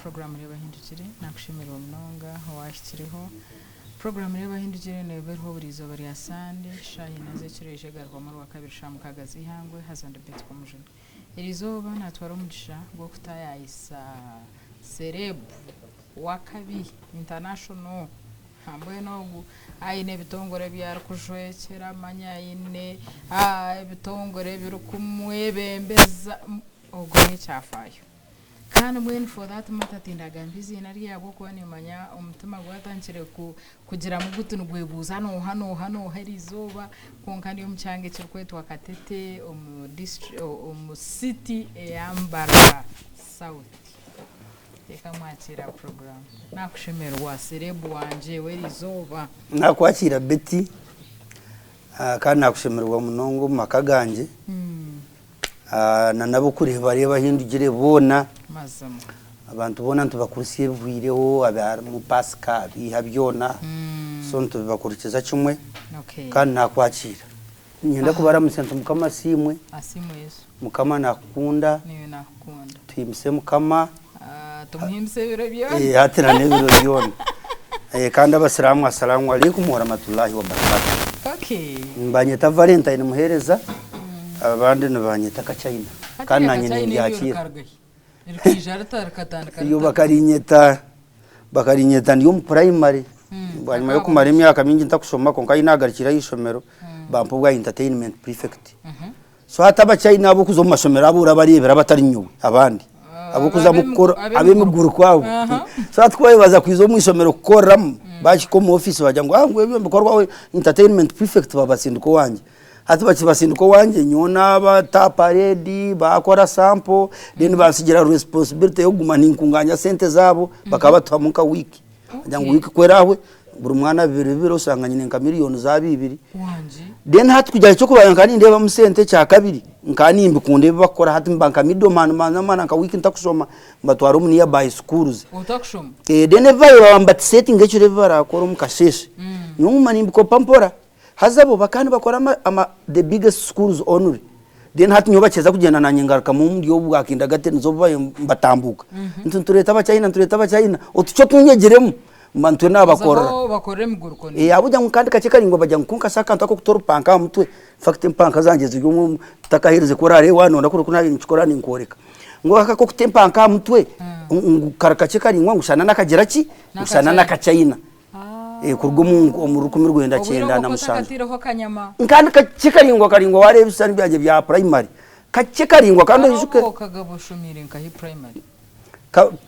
puroguraamu Reeba Ohindukire. Nakushemererwa munonga owahikireho. Puroguraamu Reeba Ohindukire neeba eriho buri izooba rya Sande shaaha ina z'ekiro eija egarukwamu Orwakabiri shaaha mukaaga z'eihangwe haza ndi Betty Komujuni. Eri izooba natwara omugisha gw'okutaayaayisa serebu w'akabi international. Mbwenu ogu aine ebitongore ebi arikujwekyera manya aine ebitongore ebirikumwebembeza ogu n'ekyafaayo. Kandi mbwenu for that matter tindagamba eiziina rye ahabw'okuba nimanya omutima gwatandikire kugiramu guti nigwebuuza nooha nooha nooha eriizooba kwonka ndi omu kyanga ekirikwetwa Katete omu omu city eya Mbarara South. Reka mwakiire aha puroguraamu. Nakushemererwa serebu wangye w'eriizooba. Nakwakiira Betty kandi nakushemererwa munonga omu maka gangye. Na n'abokureeba reeba ahi ndugire boona. Mazima. Abantu boona nitubakurisya ebihwireho harimu pasika biiha byona so nitubibakurikiza kimwe kandi nakwakiira. Niinyenda kubaramutsya nti Mukama asiimwe. Asiimwe Yesu. Mukama nakukunda. Naiwe nakukunda. Tuhimbise Mukama. Tumuhimbise ebiro byona. Hati na n'ebiro byona. Kandi abasiraamu Assalaamu alaikum warahmatullahi wabarakatuh. Okay. Nibanyeta Valentine Muhereza abandi nibanyeta Kachaina kandi nanye nimbyakira. Eryo bakarinyeta bakarinyeta ndi omu primary bwanyima y'okumara emyaka mingi ntakushoma kwonka ahi nagarukire aha ishomero bampa obwa entertainment prefect. So hati abachina abokuza omu mashomero abo orabareebera abatari nyowe abandi abokuzamu kukora ab'emiguruko abo. So hati ku baabaire kwija omu ishomero kukoreramu baahika omu ofiisi baagira ngu ngu ebyo nibikorwa entertainment prefect baabasindika owangye. Hati bakibasindika owangye nyowe naabata aha parade baakora sample then bantsigira responsibility y'okuguma ninkunganya sente zaabo bakaba batuhamu nka wiiki. Kugira ngu wiiki ku erahwe buri mwana bibiri bibiri oshanga nyine nka miriyoni zaaba ibiri. Then hati kugira eky'okubanza nkaba nindeebamu sente ekyakabiri nkaba nimbikunda ebi bakukora hati mba nka middle man mbanza mara nka wiiki ntakushoma mbatwara omu near by schools. Otakushoma? Then ebi baabaire baba nibatusetinga ekiro ebi barakora omu kasheeshe nyowe nguma nimbikopa mpora. Haza bo bakaba nibakora ama the biggest schools only then hati nyowe bakiheeza kugyenda nanye ngarukamu omuri obu bwa kindergartens obu bariyo nibatambuuka nti nitureeta abachina nitureeta abachina otukye otu nyegiremu mba nitwe nabakorera. Ozaho obakorera emiguruko Eh ahabw'okugira ngu kandi kakye karaingwa bagira ngu kwonka shi akantu ak'okuta orupanka aha mutwe infact empanka zangye ziri omu tutakaheerize ku orareeba waanoona kuri oku naabaire ninkikora ninkworeka ngu aka ak'okuta empanka aha mutwe ngu kari kakye karaingwa ngu shana n'akagira ki ngu shana n'akachina. Kuruga omu 1997. Kandi kakye karaingwa karaingwa waareeba ebishushani byangye bya purayimari kakye karaingwa kandi oijuke.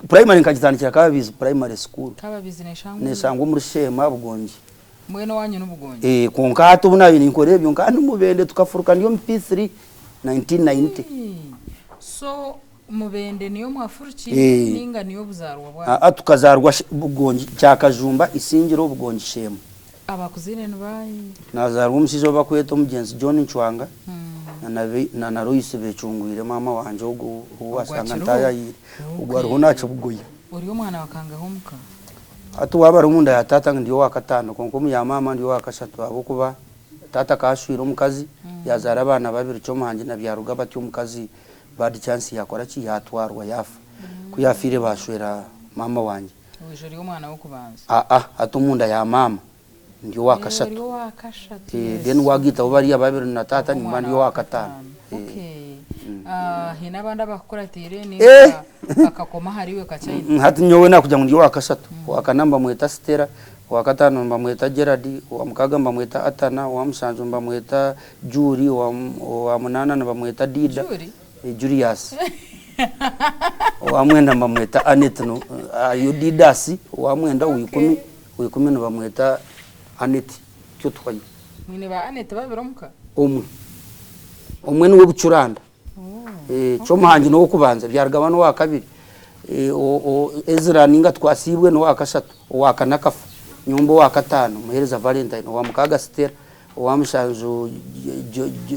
Purayimari nkagitandikira Kababizi purayimari sikuuru neeshangwa omuri Sheema Bugongi. Kwonka hati obu naabaire ninkora ebyo nkaba ndi Mubende tukafuruka ndi omu P3 1990. Mubende niyo mwafurukiire ninga niyo buzaarwa bwanyu? Aa tukazaarwa Bugongi, Kyakajumba, Isingiro, Bugongi, Sheema. Abakuzaire ni baahi? Nazaarwa omushaija ou bakweta omugyenzi John Ncwanga na na Lois Becungwire maama wangye ogwo ou washanga ntaayayiire. Ogwo ariho nakibugoya. Ori omwana wa kangahi omuka? Hati waaba ari omunda ya taata ndi owakataano kwonka omu ya maama ndi owakashatu ahabw'okuba taata akaba ashwire omukazi yazaara abaana babiri Kyomuhangi na Byaruga batyo omukazi Bad chance yakora ki yatwarwa yafa ku yafiire bashwera maama wangye. Oija ori omwana w'okubanza? Aa hati omunda ya maama ndi owakashatu. Ori owakashatu yes. Then wagaitaho bariya babiri na taata nimba ndi owakataano. Okay. Haine abandi abakukuratiire ninga bakakoma ahari iwe Kachaina? Hati nyowe nakugira ngu ndi owakashatu. Owakana nibamweta Stella, owakataano nibamweta Gerald, owamukaaga nibamweta Atana, owamushanju nibamweta Julie, owa munaana nibamweta Dida, Julie? Julius, owa mwenda nibamweta Annet, hariyo Didas, owa mwenda, owa ikumi nibamweta Annet, tutyo tuhwayo. Mwine ba Annet babiri omuka? Omwe. Omwe niwe bucuranda. Kyomuhangi n'ow'okubanza, Byarugaba n'owa kabiri, Ezra ninga Twasiibwe n'owa kashatu, owa kana akafa, nyowe mba owa kataano, Muheereza Valentine, owa mukaaga Stella, Owa mushanju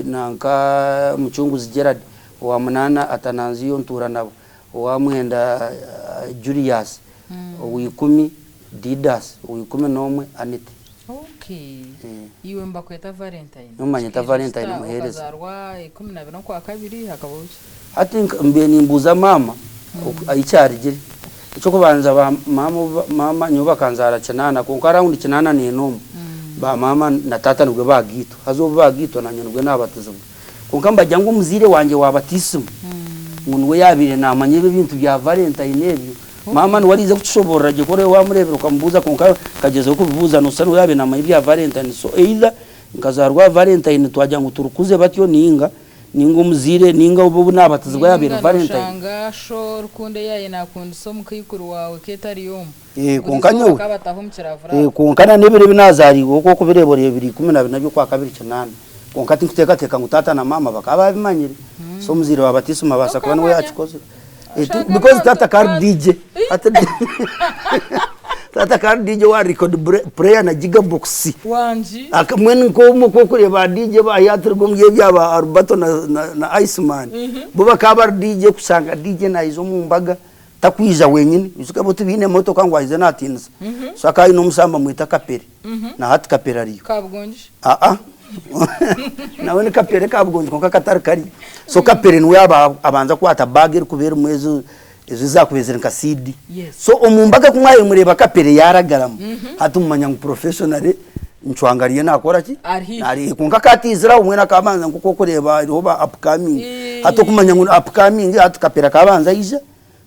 nanka Mucunguzi Gerald, owa munaana Atananziyo Ntuuranabo, owa mwenda Julius, owa ikumi Didas, owa ikumin'omwe Annet. Okay. Iwe nibakweta Valentine. Nyowe banyeta Valentine Muheereza. Okazaarwa 12 Okwakabiri hakabaho ki? Hati mbaire nimbuuza maama ahi kyarugire. Eky'okubanza ba maama obu maama nyowe bakanzaara kinaana kwonka around kinaana n'ena omu, ba maama na taata nibwo baagaitwa. Haza obu baagaitwa naanye nibwo naabatizibwa. Kwonka nibagira ngu omuzaire wangye wa batiisimu ngu niwe yaabaire naamanya ebi ebintu bya Valentine ebyo. Maama niwe ariize kukishoboorora gye ku oraabe waamureebire okamubuuza kwonka nkagyezaho kubibuuza nooshusha niwe yaabaire naamanya ebya Valentine. So either nkazaarwa aha Valentine twagira ngu turikuze batyo nainga Ninga omuzaire ninga obu nabatizibwa yabaire Ninga Valentine. noshanga sho rukundo eyi yabaire nakundisa omukaikuru wawe ka etari yomu. Eh, Buri kwonka izooba nyowe akabataho omu eh, kiravuravu. kwonka na n'ebiro ebi nazaariirweho ku orikubireeba oreeba biri 14 by'okwakabiri kinaana. Kwonka tinkuteekateeka ngu taata na maama bakaba babimanyire. So omuzaire wa batiisimu abaasa kuba niwe Tokamanya. yaakikozire. Eh, ti Oshanga because abantu taata akaba ari ba DJ. Hati taata akaba ari DJ wa record player na giga box. Wangi. Aka mbwenu nk'omwe oku orikureeba ba DJ ba hati omuri ebya ba Alberto na, na, na Iceman, bo bakaba bari DJ kushanga DJ naija omu mbaga takwija wenyine. Ijuka bo tibaine emotoka ngu aije natiinisa. So akaba aine omushaija nibamweta Kapere. Na hati Kapere ariyo. Kabugungi. Aa nawe ni Kapere Kabugungi kwonka katari kariya. So Kapere niwe aba abanza kukwata bag erikuba erimu ezo ezo ezakubaire ziri nka CD. Yes. So omu mbaga ku mwabaire mureeba Kapere yaaragaramu, hati mumanya ngu professionally Ncwanga ariyo naakora ki? Ari haihi. Ari haihi. Kwonka ka atiizire aho mbwenu akabanza nk'oku orikureeba hariho ba upcoming. Hati okumanya ngu upcoming hati Kapere akabanza aija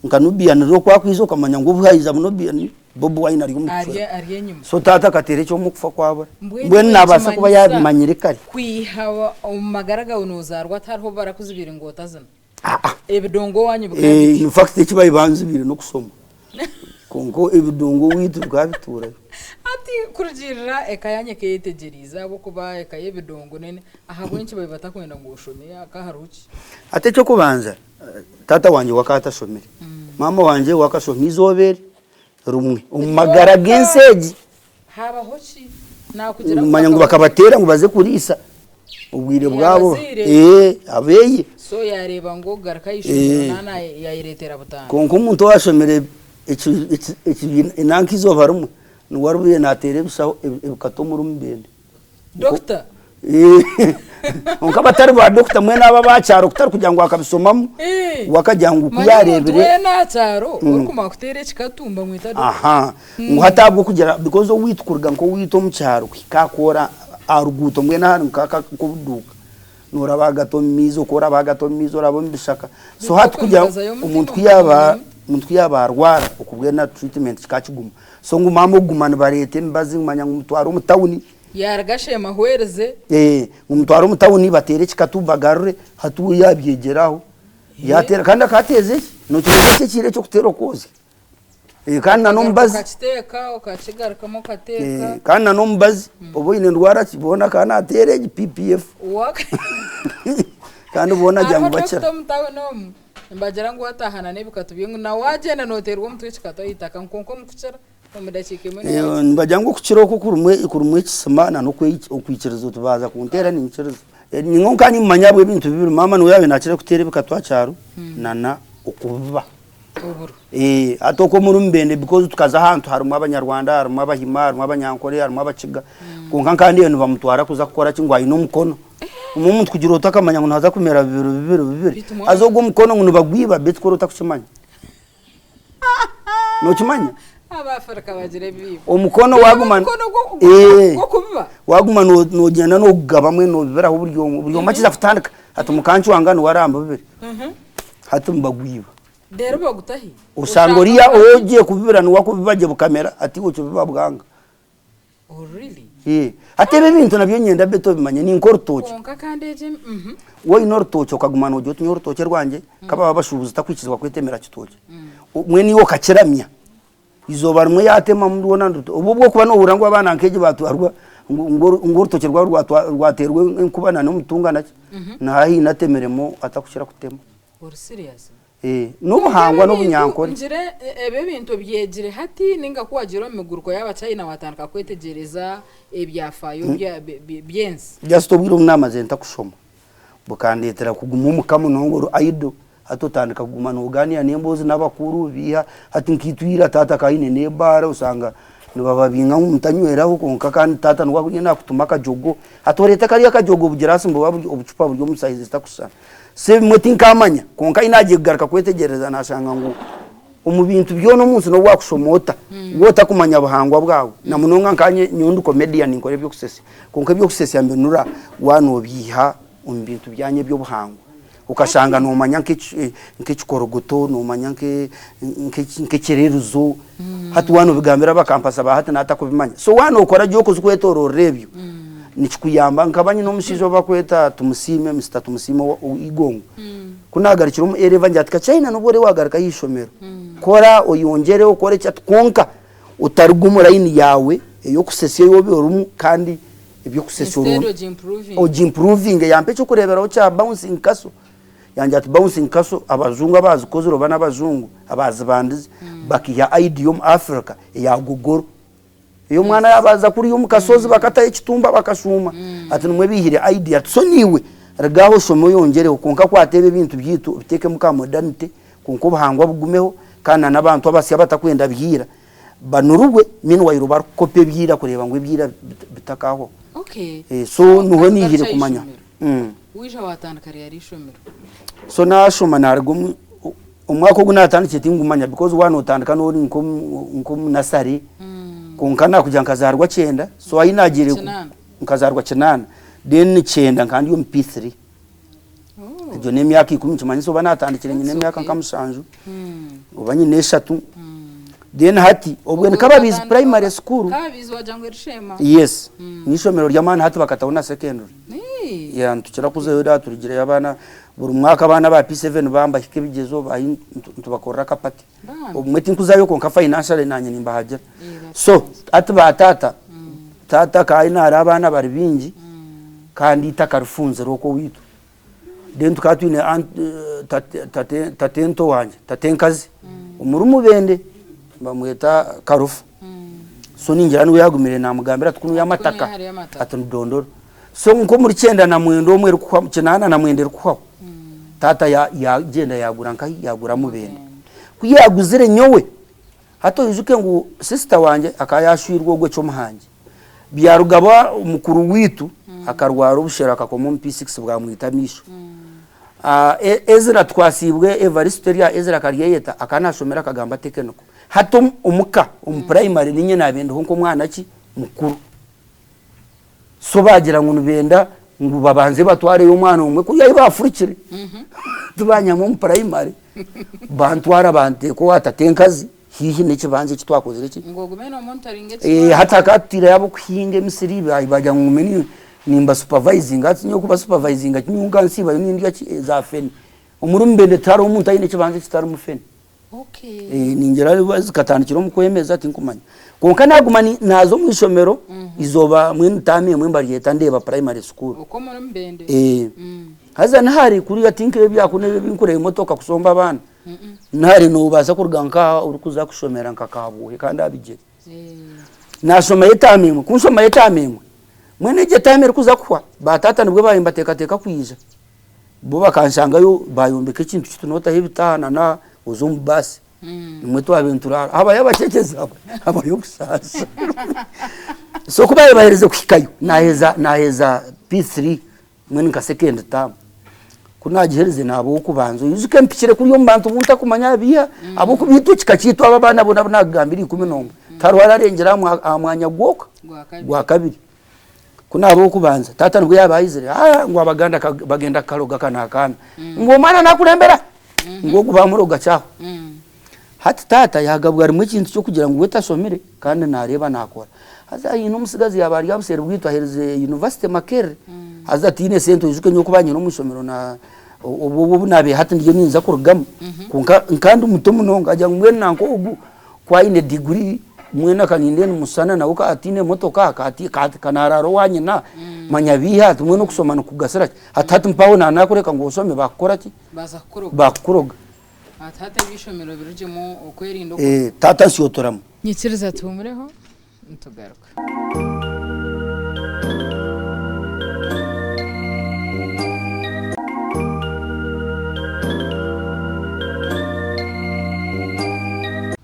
nka Nubian Li oku akwija okamanya ngu obu haija Nubian Bobi Wine ari omu Ari kicweka. ari enyima. So taata akateera ekyoma okufa kwabura. Mbwenu Mbwenu naabaasa kuba ekimanyisa yaabimanyire kare. kwiha omu magara gaawe noozaarwa tihariho obu barakuzibire ngu otazina. Aa. Ebidongo owanyu bikaba Eh, biki? in fact eki baabaire banzibiire n'okushoma. Kwonka ebidongo owaitu bikaba bituurayo. Hati kurugiirira eka yaanyu ekeeyetegyereize ahabw'okuba eka y'ebidongo nene ahabw'enki baabaire batakwenda ngu oshome ka hariho ki? Hati eky'okubanza, taata wangye we akaba atashomire. Maama wangye we akashoma eizooba eri rimwe omu magara g'ensi egi. Haabaho ki? Naakugira ngu Manya ngu bakaba bakabateera ngu baze kuriisa obwire Eh, bwabo. abazaire. Eh, abeeye. So yaareeba ngu okugaruka aha ishomero Eh. naana yaayereetera butandwa. Kwonka omuntu owaashomire eki- eki- ekibiina nanka eizooba rimwe niwe aribuye naateera ebishaho ebi- ebikata omuri Mubende. Doctor? Kwonka abatari ba doctor mbwenu abo aba kyaro kutari kugira ngu akabishomamu, Eh. we akagira ngu ku Manya omuntu yaareebire weena aha kyaro orikumanya kuteera ekikatumba mwita doctor. Aha, ngu hati ahabw'okugira because owaitu kuruga nk'owaitu omu kyaro kuhika aha koora aha ruguuto mbwenu ahari nk'obuduuka, nooraba ahagati omu maizi oku oraba ahagati omu maizi oraba omu bishaka. So hati kugira Okwembazayo omutima omuntu ku yaaba omutima. omuntu ku yaaba arwara okwo mbwenu treatment kikaba kiguma. So ngu maama okuguma nibareeta emibazi manya ngu mutware omu tawuni. Yaaruga asheema ahwereze. Eeh ngu mutware omu tawuni bateere ekikatu bagarure hati we yaabyegyera aho yaateera kandi akateeza eki nokireeba eki ekiire eky'okuteera okwozya Eh, kandi na n'omubazi Okakiteeka okakigarukamu okateeka. Eh, kandi na n'omubazi oba oine ndwara ki boona akaba naateera egi PPF Waka- kandi boona agira Hariho ngu bakira dokita omu tawuni omu nibagira ngu watahana n'ebikatu bye ngu na wagyenda nooteerwa omutwe ekikatu aha itaka ngu kwonka omu kukira Omu dakiika emwe Eh, niwaija. nibagira ngu okukira oku kurimu kurimu ekisima na n'okwikiriza oti baaza kunteera niinyikiriza. Eh, Ninyowe nka nimmanya ahabw'ebintu bibiri, maama niwe yaabaire naakira kuteera ebikatu aha kyaro na na okubiba. Oburo. Eh, hati okwo omuri Mubende because tukaza ahantu harimu Abanyarwanda, harimu Abahima, harimu Abanyankore, harimu Abakiga, kwonka nka ndiyo nibamutwara kuza kukora ki ngu aine omukono. Obumwe omuntu kugira oti akamanya ngu naaza kumera bibiri bibiri bibiri, Beitu mwana. haza ogwo omukono ngu nibagwiba beitu ku otakukimanya. Nokimanya? Abafrika bagira ebiibo. Omukono waguma Omukono Eh. gw'okubiba. Waguma nogyenda nogugaba mbwenu nobibiraho buri omwe buri omwe akiza kutandika hati mukancwanga niwe aramba bibiri hati nibagwiba. Reero bagutahi? Oshanga oriya ou ogiye kubibira niwe akubiba gye bukamera hati iwe okibiba bwanga. Oh really? Eh, hati ebi ebintu nabyo nyenda Betty obimanye ni nk'orutookye. Kwonka kandi egi mhm. Waine orutookye okaguma noogira oti nyowe orutookye rwangye nk'ababa abashuubuzi takwikirizibwa kwetemera kitookye. Mbwenu iwe okakiramya, eizooba rimwe yaatemamu rwona nirut obu obw'okuba noohurira ngu abaana nk'egi baatwarwa ngu ngu ngu orutookye rwabo rwatwa rwateerwa enkuba na n'omutunga naki, na haihi natemiremu atakukira kutema. Ori serious? Eh, n'obuhangwa n'obunyankore. Ngire ebi ebintu obyegire hati ninga ku wagiire omu miguruko y'abachina watandika kwetegyereza ebyafaayo by'ensi? Just obwire obu naamazire ntakushoma bukandeetera kuguma omuka munonga ori idle hati otandika kuguma noogaaniira n'emboozi n'abakuru biiha hati nkaitwe ira taata akaba aine n'ebaara osanga nibababinga ngu mutanyweraho kwonka kandi taata niwe ariyo naakutuma akajogo hati oreete kariya akajogo obugiraasi nibuba buri obucupa buri omu sayizi zitakushushana. So ebimwe tinkamanya kwonka ahi naagiye kugaruka kwetegyereza naashanga ngu. Omu bintu byona omu nsi n'obu waakushoma ota, waaba otakumanya buhangwa bwawe, na munonga nkanye nyowe ndi comedian ninkora eby'okusesya, kwonka eby'okusesya mbinura waaba noobiiha omu bintu byangye eby'obuhangwa. Okashanga noomanya nk'ekikorogoto, noomanya nk'ekyererizo, hati waaba noobigambira abakampasa ba hati naatakubimanya. So waaba nookora gye orikwetooroorera ebyo, nikikuyamba. Nkaba nyine omushaija ou barikweta Tumusiime, Mister Tumusiime owa Igongo. Ku naagarukire omu A-level angira ati Kachaina n'obu oriyo waagaruka aha ishomero, kora oyongyere okore ki ati kwonka otaruga omu layini yaawe ey'okusesya ei oba orimu kandi eby'okusesya Instead ogi-improvinge. ogi-improvinge. Yampa eky'okureeberaho kya bouncing castle, yangira ati bouncing castle abajungu abaazikozire oba n'abajungu abaazibandize bakaiha idea omu Africa eya gogoro. Eyo omwana yabaza kuriya omu kashozi bakatayo ekitumba bakashuuma ati nimwe baihire idea ati so niiwe ruga aho oshome oyongyereho kwonka kwata ebi ebintu byaitu obitekemu ka modernity kwonka obuhangwa bugumeho kandi na n'abantu abasya abatakwenda bya ira banururwe meanwhile barikukopa ebya ira kureeba ngu ebya ira bitakahwaho. Okay. So niho niihire kumanya. Waija watandika ryari eishomero? So nashoma naruga omu omwaka ogu natandikire tingumanya because waaba notandika nori nk'omu nursery kwonka nakugira nkazaarwa kyenda so ahi nagiire Kinaana. nkazaarwa kinaana then kyenda nkaba ndi omu P3 Oh. egyo n'emyaka ikumi nikimanyisa oba natandikire nyine That's emyaka okay. nka mushanju oba nyine eshatu then hati obwe ni Kababizi primary school. Kababizi wagira ngu erishema? Yes, n'eishomero ry'amaani hati bakataho na secondary. Hey. Yeah, nitukira kuzayo da turigireyo abaana buri mwaka abaana ba P7 baba nibahika ebigyezo bahi nitubakorera akapati. Bambi. Obumwe tinkuzayo kwonka financially nanye nimbahagira. Eh, that's So nice. hati ba taata, taata akaba aine hariho abaana bari baingi kandi eitaka rifunzire okwo owaitu. Then tukaba twine aunt tate tate tatento wangye, tatenkazi omuri Mubende nibamweta Karufa. So ningira niwe yagumire namugambira ati kunu amataka Kunu hariyo amataka. ati nidondora. So nk'omuri kyenda na mwenda omwe erikuhwa kinaana na mwenda erikuhwaho taata yagyenda yagura nkahi yagura Mubende. Ku yaguzire nyowe Hati oijuke ngu sister wangye akaba yashwirwe ogwo Kyomuhangi. Byarugaba mukuru waitu akarwara obushera akakoma omu P6 bwamwita amaisho. Ezra Twasiibwe Evariste erya Ezra akaryeyeta akaba nashomera Kagamba Technical. Hati omuka omu primary ninye nabiire ndiho nk'omwana ki mukuru. So baagira ngu nibenda ngu babanze batwareyo omwana omwe kuriya ahi baafurukire tibanyama omu purayimare bantwara banteeka owa tatenkazi haihi n'ekibanja eki twakozire ki. Ngu ogume nomonitoringa Eh, ekibanja. hati hakaba hatutaireyo ab'okuhinga emisiri ba- bagira ngu ngume ni- nimbasupervisinga hati nyowe kubasupervisinga nyowe nkansiibayo nindya ki eza fene. Omuri Mubende tihariho omuntu aine ekibanja ekitarimu fene. Okay. Eh, ningira zikatandikira omu kwemeza tinkumanya. Kwonka naguma naaza omu ishomero izooba mbwenu term emwe mbaryeta ndeeba primary school. Okwo omuri Mubende? Eh. Haza nahare kuriya tinkeebya kunu ebi ebinkureeba emotoka kusomba abaana. Nahare noobaasa kuruga nk'aha orikuza kushomera nka Kabuuhe kandi aha bigyere. Naashomayo etaama emwe, ku nshomayo etaama emwe, mbwenu egyo etaama erikuza kuhwa, baataata nibwo baabaire nibateekateeka kwija. Bo bakanshangayo bayombeka ekintu kitu notaho ebitaha na na oza omu baasi nimwe twabaire nituraara habayo abakyekezi abo habayo obusaasi so ku baabaire baherize kuhikayo naheza naheza P3 mbwenu nka second term ku nagiherize naaba ow'okubanza oijuke mpikire kuriya omu bantu bu ntakumanya abiiha ahabw'okuba itwe ekika kyaitu abo abaana boona abu naakugambira 11 tihariho ararengire aha mwanya gwoka gwa kabiri. Ku naaba ow'okubanza, taata nibwo yaaba aizire, aa ngu Abaganda bagenda kukaroga aka n'akaana. Ngu omwana naakurembera? Ngu ogu baamuroga kyahwa. Hati taata yaagabwa harimu ekintu ky'okugira ngu we tashomire kandi naareeba naakora. Haza haine omutsigazi yaaba ari aha buseeri bwaitu aherize yunivasite Makerere, haza tihaine sente oijuke nyowe kuba nyine omu ishomero na obwo obu naabaire hati ndiyo ninza kurugamu, kwonka nka ndi muto munonga agira ngu mbwenu nanka ogu Ku aine diguri mbwenu akaninda enu musana nawe ka atiine emotoka ka naraara owa nyina manya biiha ati mbwenu okusoma nikukugasira ki? Hati hati mpaho nanakureka ngu oshome bakukora ki? Baza kukuroga. Bakukuroga. Hati hati eby'eishomero birugyemu okwerinda oku. Eh, taata nsyotoramu. Nyikiriza tuhumureho nitugaruka.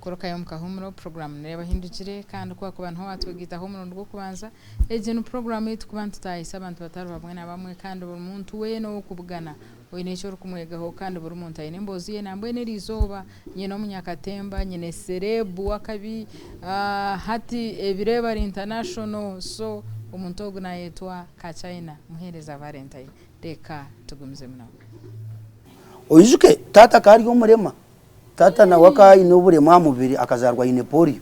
Koroka. Tugarukayo omu kahuumuro, puroguraamu nereeba ehindukire kandi ku wakuba niho watwegaitaho omurundi gw'okubanza, egi ni puroguraamu ei turikuba nitutaahisa abantu batari bamwe na bamwe kandi buri muntu weena ow'okubugana oine eki orikumwegaho kandi buri muntu aine emboozi ye. Nambwenu eriizooba nyine omunyakatemba, nyine serebu w'akabi, hati ebiro ebi ari international so omuntu ogu nayetwa Kachaina Muheereza Valentine. Reka tugumizemu nawe. Oijuke taata akaba ari omurema. Taata nawe akaba aine oburema aha mubiri akazaarwa aine polio.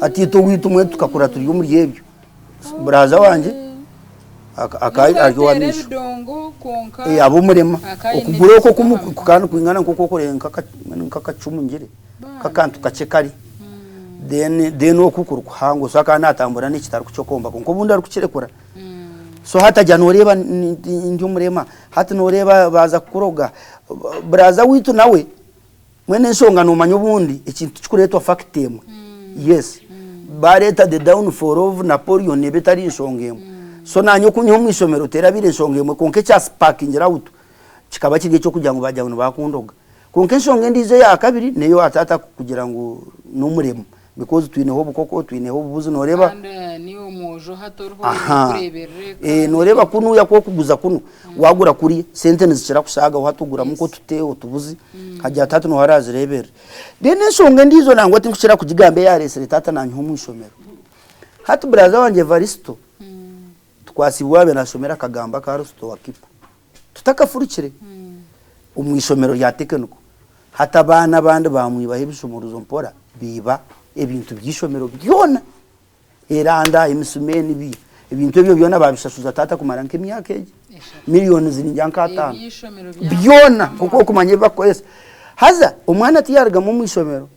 Hati itwe owaitu mbwenu tukakura turi omuri ebyo. Buraza wangye akaba ari owa Mukateera maisho. ebidongo kwonka Eh, aba omurema. akaba aine Okuguru okwo ekizibu okumwe aha kukaba nikwingana nk'oku orikureeba nk'akacumu ngire, nk'akantu Bambi. kakye kari. Then then oku kuri kuhango so akaba naatambura n'ekitari kukyokomba kwonka obundi arikukirekura. So hati agira nooreeba ndi omurema, hati nooreeba baaza kukuroga. Buraza waitu nawe mbwenu enshonga noomanya obundi ekintu tikikureetwa fact emwe. Yes, baareeta the downfall of Napoleon eba etari nshonga emwe. So naanye okunyiha omu ishomero terabaire nshonga emwe kwonka ekya sparkingire out kikaba kiri eky'okugira ngu baagira ngu nibakundoga. Kwonka enshonga endiijo eya kabiri n'eyowa taata kugira ngu n'omuremu because twineho obukoko, twineho obubuzi noreeba. Kandi niiwe omwojo hati oriho oine Aha. kureeberera eka. Eh, noreeba kunuya ku orikuguza kunu, wagura kuriya, sente nizikira kushaagaho hati oguramu Yes. nk'otute, otubuzi, hagira ati hati nooha araazireeberera. Then enshonga endiijo nangwa tinkukira kugigamba eyaareetsire taata naanyiha omu ishomero. Hati buraza wangye Evaristo, tukwasiibwe waabaire naashomera akagamba aka Rusto wa Kipa. Tutakafurukire omu ishomero rya tekiniko, hati abaana abandi baamwibaho ebishumuruzo mpora baiba ebintu by'eishomero byona, eranda, emisumeeni, bi ebintu ebyo byona baabishashuza taata kumara nk'emyaka egi, miriyoni ziringira nk'ataano byona nk'oku orikumanya ebi barikukoresa. Haza omwana tiyaarugamu omu ishomero,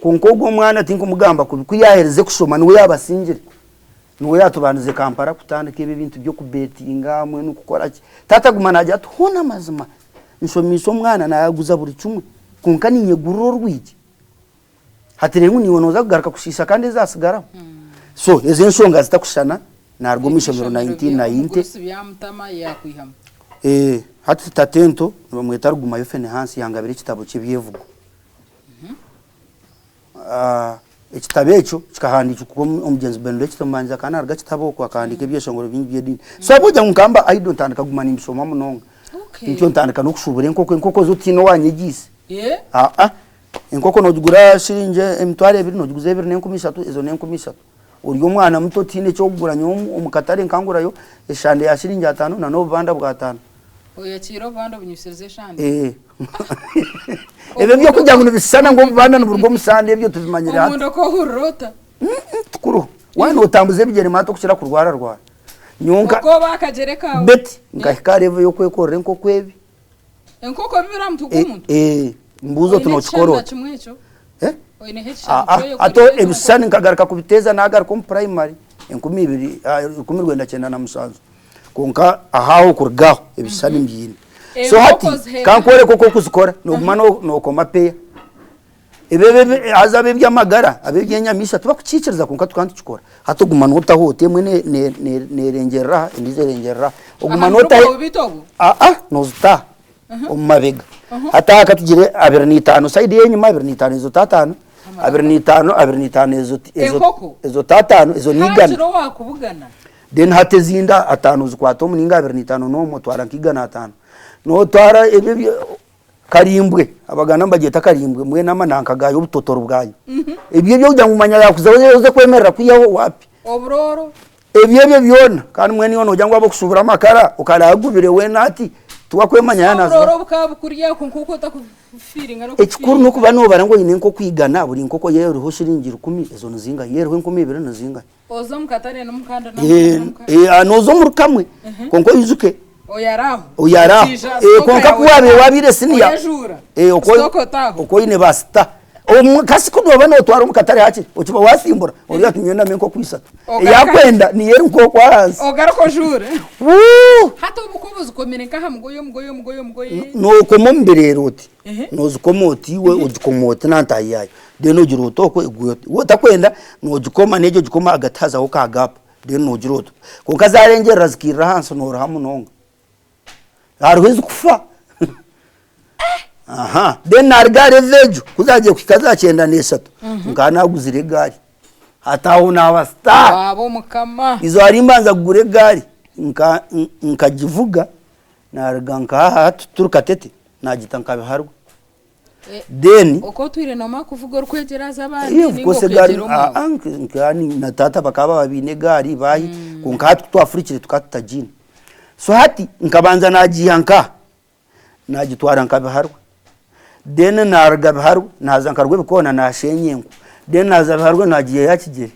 kwonka ogwo omwana tinkumugamba kubi, ku yaaherize kushoma niwe yaabasingire. Niwe yaatubandize Kampala kutandika ebi ebintu by'okubetinga hamwe n'okukora ki. Taata aguma naagira ati, Hoona amazima nshomeise omwana naaguza buri kimwe kwonka niinyegurira orwigi. Hati reero ngu niiwe nooza kugaruka kushiisha kandi ezaatsigaraho. So ezo enshonga zitakushushana naaruga omu ishomero 1990. Hati tatento nibamweta Rugumayo Fenehansi yangabira ekitabo ky'ebyevugo. Ekitabo ekyo kikahandiikwa omugyenzi Benedict Omubanzi akaba naaruga Kitabo okwo akahandiika ebyeshongoro bingi by'ediini. So ahabw'okugira ngu nkaba mba idle ntandika kuguma nimbishoma munonga. Ntyo ntandika n'okushuubura enkoko, enkoko zo tihaine owaanyegiise. Aa enkoko noogigura shiringi emitwaro ebiri, noogiguza ebiri n'enkumi ishatu, ezo n'enkumi ishatu. Ori omwana muto tihaine eki orikugura nyowe omu katare nkangurayo eshande ya shiringi ataano na n'obubanda bw'ataano. Oyakiire obubanda obunywisirize eshande? Ebyo eby'okugira ngu nibishushana ngu obubanda niburuga omu shande ebyo tubimanyire hati. Omunda okahurira ota? Tikuriho. Waaba nootambuza ebigyere maate okukira kurwararwara. Nyowe nka Okooba akagyere kaawe. Betty nkahika aha level y'okwekorera enkoko ebi. Enkoko ebi biri aha mutwe gw'omuntu? Eh, mbuuza oti Oine nookikora ekishushani na ota? kimwe ekyo? Eh? Oineho Ah, ekishushani ah, ky'oyekoreire hati ezo ebishushani nkoko? nkagaruka kubiteeza naagaruka omu primary enkumi ibiri, ah, 1997. Kwonka ahaaho kuruga aho ebishushani mbiine. So hati Enkoko ziheerwa ka nkworeke oku orikuzikora, nooguma nookoma peya. Ebi ebi ebi haza ab'eby'amagara, ab'eby'enyamaishwa tibakukiikiriza kwonka tukaba nitukikora. Hati oguma nootaho oti emwe neerengyerera aha, endiijo erengyerera aha. Oguma Aha mutwe nootaho gwawe beitu obwo? Aa, noozita aha omu mabega. Hati aha katugire 25 sayidi ey'enyima, 25 ezo taataano, 25, 25 ezo ezo Enkoko? ezo taataano, ezo n'eigana. Haakire owaakubugana. Then hati ezindi ataano ozikwata omu ninga 25 n'omwe otwara nka 105. Notwara ebyo ebyo karimbwe abaganda nibagyeta karimbwe mbwenu amananka gaayo obutotoro bwayo. Ebyo ebyo kugira ngu manya yakuzaho oze kwemerera kwihaho wapi. Oburooro. Ebyo ebyo byona kandi mbwenu iwe nogira ngu waaba okushubura amakara okaraba agubire weena hati tiwakwemanya yaaba Oburooro nazibaho. bukaba bukurya kwonka okwo otakufiiringa Ekikuru n'okuba nobara ngu oine enkoko 100 buri nkoko yeeriho shiringi 1,000 ezo nizingahi? Yeeriho 2000 nizingahi? Oza omu katare n'omukanda Nooza omuri kamwe kwonka oijuke Oyaraaho. Oyaraaho. Kwonka ku waabaire waabaire siniya Oyejuura. Sitoka otaaho. Okwo oine ba sita. Kasi ku nooba nootwara omu katare hakiri okiba waasimbura oriyo ati nyowe ndame enkoko ishatu. Eyakwenda niyo eri nk'okwo ahansi. Ogaruka ojuure. Wuu! Hati obu ku obuzikomire nk'aha mugoye omugoye omugoye omugoye. Nookoma omu bireere oti. Noozikoma oti iwe ogikoma oti na ntaahi yaayo. Then ogira oti okwo egwe oti. Waaba otakwenda noogikoma n'egyo ogikoma ahagati hazaho ka gap then noogira oti. Kwonka zaarengyerera zikairira ahansi nooruha munonga. Hariho ezikufa. Aha. Then naruga aha level egyo, ku zaagiye kuhika za 93, nkaba naaguzire egaari. Hati aho naaba star. Waaba omukama. Eizooba rimbanza kugura egaari, nka nkagivuga, naruga nka aha hati turi Katete, naagita nka Biharwe. Then. Oku otwire noomanya kuvuga orikwegyera aha z'abandi Of nainga course egaari okeegyera omwawe? aa nka na taata bakaba baba baine egaari baahi kwonka hati ku twafurukire tukaba tutagiine. So hati nkabanza naagiiha nkaha, naagitwara nka Biharwe, then naaruga Biharwe naaza nka Rwebikoona naasheenya enku, then naaza Biharwe naagiiha aha Kigyere,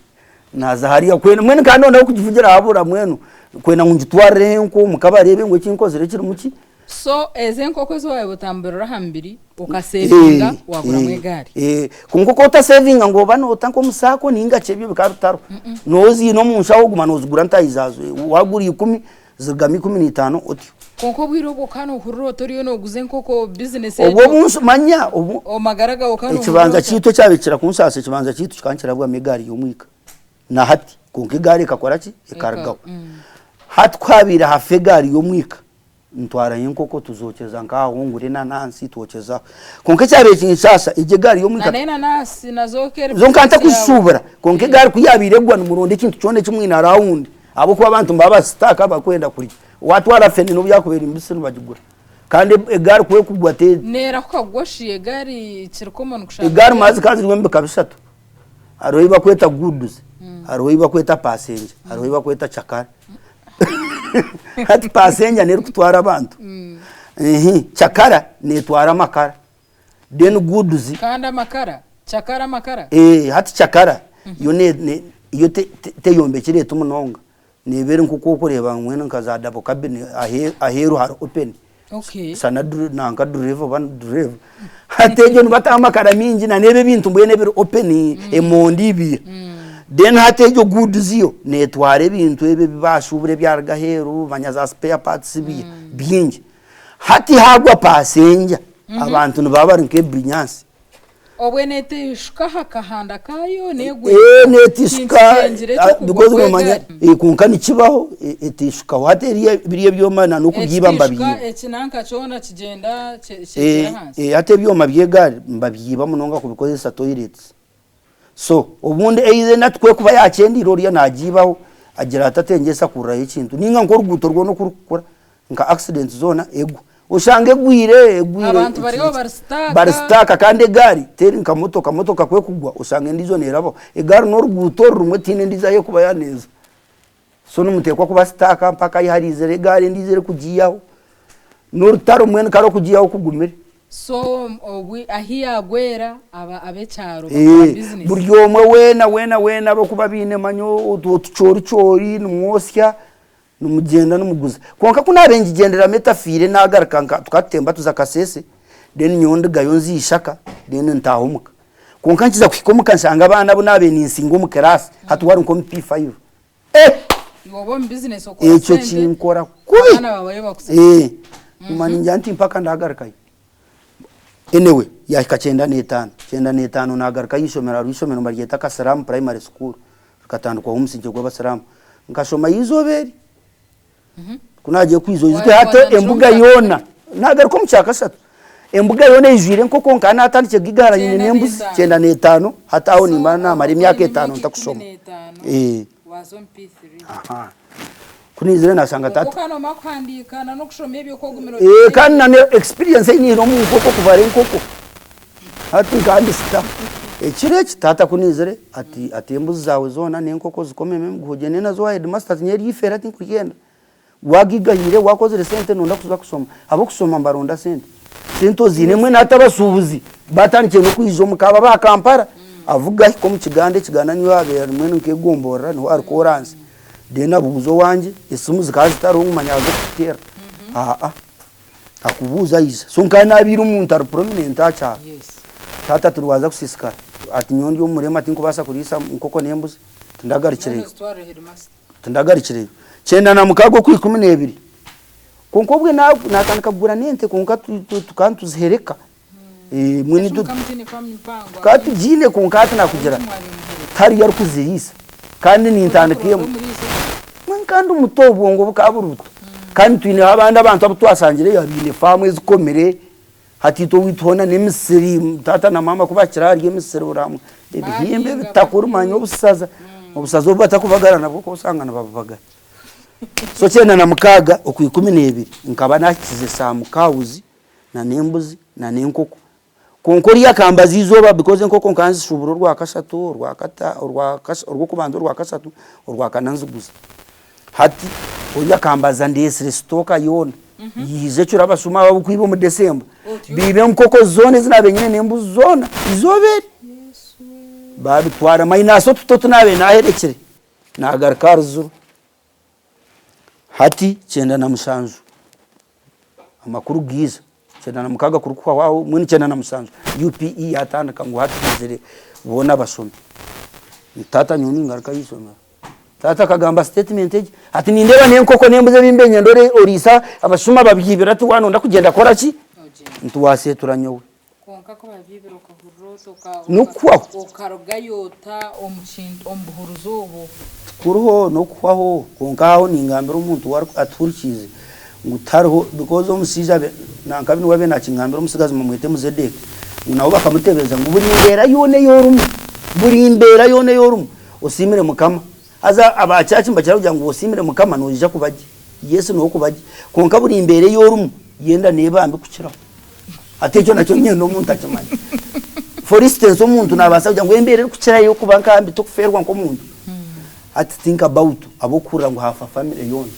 naaza hariya kwenda mbwenu nkaba ndonda ah'okugivugira habura mbwenu kwenda ngu ngitwarireho enku omuka bareebe ngu eki nkozire kirimu ki. So ezo enkoko ezi waaba otamburira aha mubiri okasevinga waguramu egaari. Kwonka oku otasevinga ngu oba noota nk'omu saako ninga ki ebyo bikaba bitariho. Nooba oziine omu nshaho oguma noozigura ntaahi zaazo. Waagura ikumi zirugamu 15 otyo. Kwonka obwire obwo okaba noohurira ota oriyo nooguza enkoko bizinesi Obwo egyo? obunsi manya obu Amagara gaawe okaba noohurira ekibanja ota? kyaitu ekyabaire kikira kunsaasa ekibanja kyaitu kikaba nikirabwamu egaari y'omwika na hati kwonka egaari ekakora ki? Ekarugaho. Hati ku haabaire hafa egaari y'omwika Ntwarayo enkoko tuzokyeza nk'aho ngura enanansi twokyezaho. Kwonka ekyabaire kinshasha egyo egaari y'omwika Na n'enanasi nazo ka eri zo nkaba bizinesi yaawe. ntakuzishuubura kwonka egaari ku yaabaire egwa nimuronda ekintu kyona eki mwine arawundi ahabw'okuba abantu nibaba basitaaka barikwenda kurya. Waatwara fene n'obu yaakuba eri mbisi nibagigura kandi egaari ku erikugwa te Neerahuka kugwa shi egaari kiri common kushanga egaari manya zikaba zirimu ebika bishatu hariho ei barikweta goods, hariho ei barikweta passenger, hariho ei barikweta cakara. Hati passenger nerikutwara abantu cakara netwara amakara then goods. Kandi amakara cakara amakara. Hati cakara yo yo teyombekire eti munonga neeba eri nk'oku orikureeba mbwenu nka za double cabin aheeru hari open shana nanka dureeva oba dureeva hati egyo nibataho amakara mingi na n'ebi ebintu mbwenu ebiri open emondi ibiri then hati egyo goods yo netwara ebintu ebi ebi bashubura ebyaruga aheeru manya za spare parts bi bingi hati hagwa passenger abantu nibaba bari nk'ebinyaatsi. Obwe neteishuka aha kahanda kaayo negwa Eh, eka. netishuka Tinkitengire ah, eky'okugwa because nomanya kw'egaari. eh, kwonka nikibaho eh, etishukaho hati eriya biriya ebyoma na n'okubyiba Ekitishuka mbabiiba ekinanka kyona kigyenda kye- Eh, kyegyera ahansi. eh, hati ebyoma by'egaari mbabiiba munonga kubikozesa toilets so obundi either enatu ku ekuba yakyendeire oriya nagiibaho agira ati atengyesa kurirayo ekintu ninga nk'oruguuto rwona oku rurikukura nka accident zoona egwa Oshanga egwire, egwire. Abantu bariho bari sitaaka. Bari sitaaka kandi egaari teri nka motoka, motoka ku ekugwa oshanga endiijo neerabaho. Egaari n'oruguuto oru rumwe tihaine endiijo ahu erikuba yaaneeza. So nimuteekwa kuba sitaaka mpaka ahi hariizire egaari endiijo erikugiihaho. N'orutaro mbwenu kare okugiihaho kugumire. So obu ahi yaagwera aba ab'ekyaro bakora bizinesi. Buri omwe weena weena weena abarikuba baine manya otucooricoori nimwosya. Nimugyenda nimuguza. Kwonka ku naabaire ngigyenderamu etafiire naagaruka nka tukaba tutemba tuza Kasese then nyowe ndugayo nza Ishaka then ntaaha omuka. Kwonka nkiza kuhika omuka nshanga abaana abu naabaire ninsinga omu kiraasi hati we ari nk'omu P5. Eh! Iwe oba omu bizinesi okora Ekyo sente, kinkora kubi. abaana babayo bakusiga. Eh, nguma ningira nti mpaka ndagarukayo. Anyway, yahika 95, 95 nagaruka ah'eishomero, hariho eishomero nibaryeta Kasiraamu Primary School. Rikatandikwaho omusingye gw'Abasiraamu. Nkashomayo eizooba eri. Ku naagiye kwija oijuke hati embuga yoona, naagaruka omu kyakashatu, embuga yoona eijwire enkoko nkaba naatandikire kugigara nyine n'embuzi 95, hati aho nimba naamara emyaka etaano ntakushoma. Ku naizire naashanga taata. Kandi na experience ei nyine omu nkoko kubara enkoko. Hati nkaba ndi sita. Ekiro eki taata ku naizire ati ati embuzi zaawe zoona n'enkoko zikomemu emiguha ogyende nazo owa heedimasita ati nyowe eryo ifeera tinkuryenda. Waagigayire, waakozire sente noyenda kuza kushoma. Ab'okushoma nibaronda sente. Sente oziine mbwenu hati abashuubuzi baatandikire n'okwija omuka aba aba Kampala avuga ahika omu kiganda, ekiganda niyo haabaire harimu nk'egomborora niho hari kooransi. Then abuuza owangye, esimu zikaba zitariho ngu manya aze kukuteerera. Aa. Akubuuza aija. So nkaba nabiire omuntu ari prominent aha kyaro. Taata turi waaza kusiisikara. Ati nyowe ndi omurema tinkubaasa kuriisa nkoko n'embuzi. Tindagarukireyo. Tindagarukireyo. 96 okwikumi n'ebiri. Kwonka obwe natandika kugura n'ente kwonka tukaba nituzihereka. Mbwenu tukaba tugiine kwonka hati nakugira tihariyo arikuziriisa kandi nintandika emwe. Mbwenu kandi muto obwongo bukaba buri buto kandi twineho abandi abantu abu twashangireyo abaine faamu ezikomire. Hati itwe owaitu hoona n'emisiri, taata na maama ku bakira ahari emisiri buri hamwe, ebihimba Bahinga ebitakuri manya bahinga. obusaza, obusaza obu batakubagara nabwo okosanga nibabubagara. So 96 Okwikumi n'ebiri nkaba nahikize some cows na n'embuzi na n'enkoko. Kwonka oriya akambaza eizooba because enkoko nkaba nzishubura orwakashatu, orwakata, orwakasha orw'okubanza orwakashatu, orwakana nziguza. Hati oriya akambaza ndeetsire sitooka yoona, yiija ekiro abashuma aba ab'okwiba omu December, biiba enkoko zoona ezi naabaire nyine n'embuzi zoona eizooba eri. Baabitwara minus otuti otu naabaire naaherekire, naagaruka ahari ziro. Hati 97 amakuru gaija, 96 kurikuhwaho aho mbwenu 97 UPE yatandika ngu hati twizire boona bashome. Taata nyowe ningaruka ah'eishomero. Taata akagamba statement egi ati nindeeba n'enkoko n'embuzi ebi mbaire niinyenda oriisa abashuma babyibire ati waaba noyenda kugyenda kukora ki? Nti waaseetura nyowe. Kwonka ku babyibire okahurira ota oka N'okuhwaho. okarugayo ota omu kintu omu buhuruzi obwo? Tikuriho n'okuhwaho kwonka aho ningambira omuntu ou atuhurikiize ngu tihariho because omushaija abe nanka niwe abe nakingambira omutsigazi bamwete Muzedeke ngu nabo bakamutebeza ngu buri mbeera yoona ei orimu buri mbeera yoona ei orimu osiimire Mukama haza aba church nibakira kugira ngu osiimire Mukama noija kuba gye Yesu niwe okuba gye kwonka buri mbeera ei orimu yenda neeba mbi kukiraho. Hati ekyo nakyo niinyenda omuntu akimanye. For instance omuntu naabaasa kugira ngu embeera erikukirayo kuba nka mbi tikufeerwa nk'omuntu. Hati think about ab'okuhurira ngu haafa family yoona.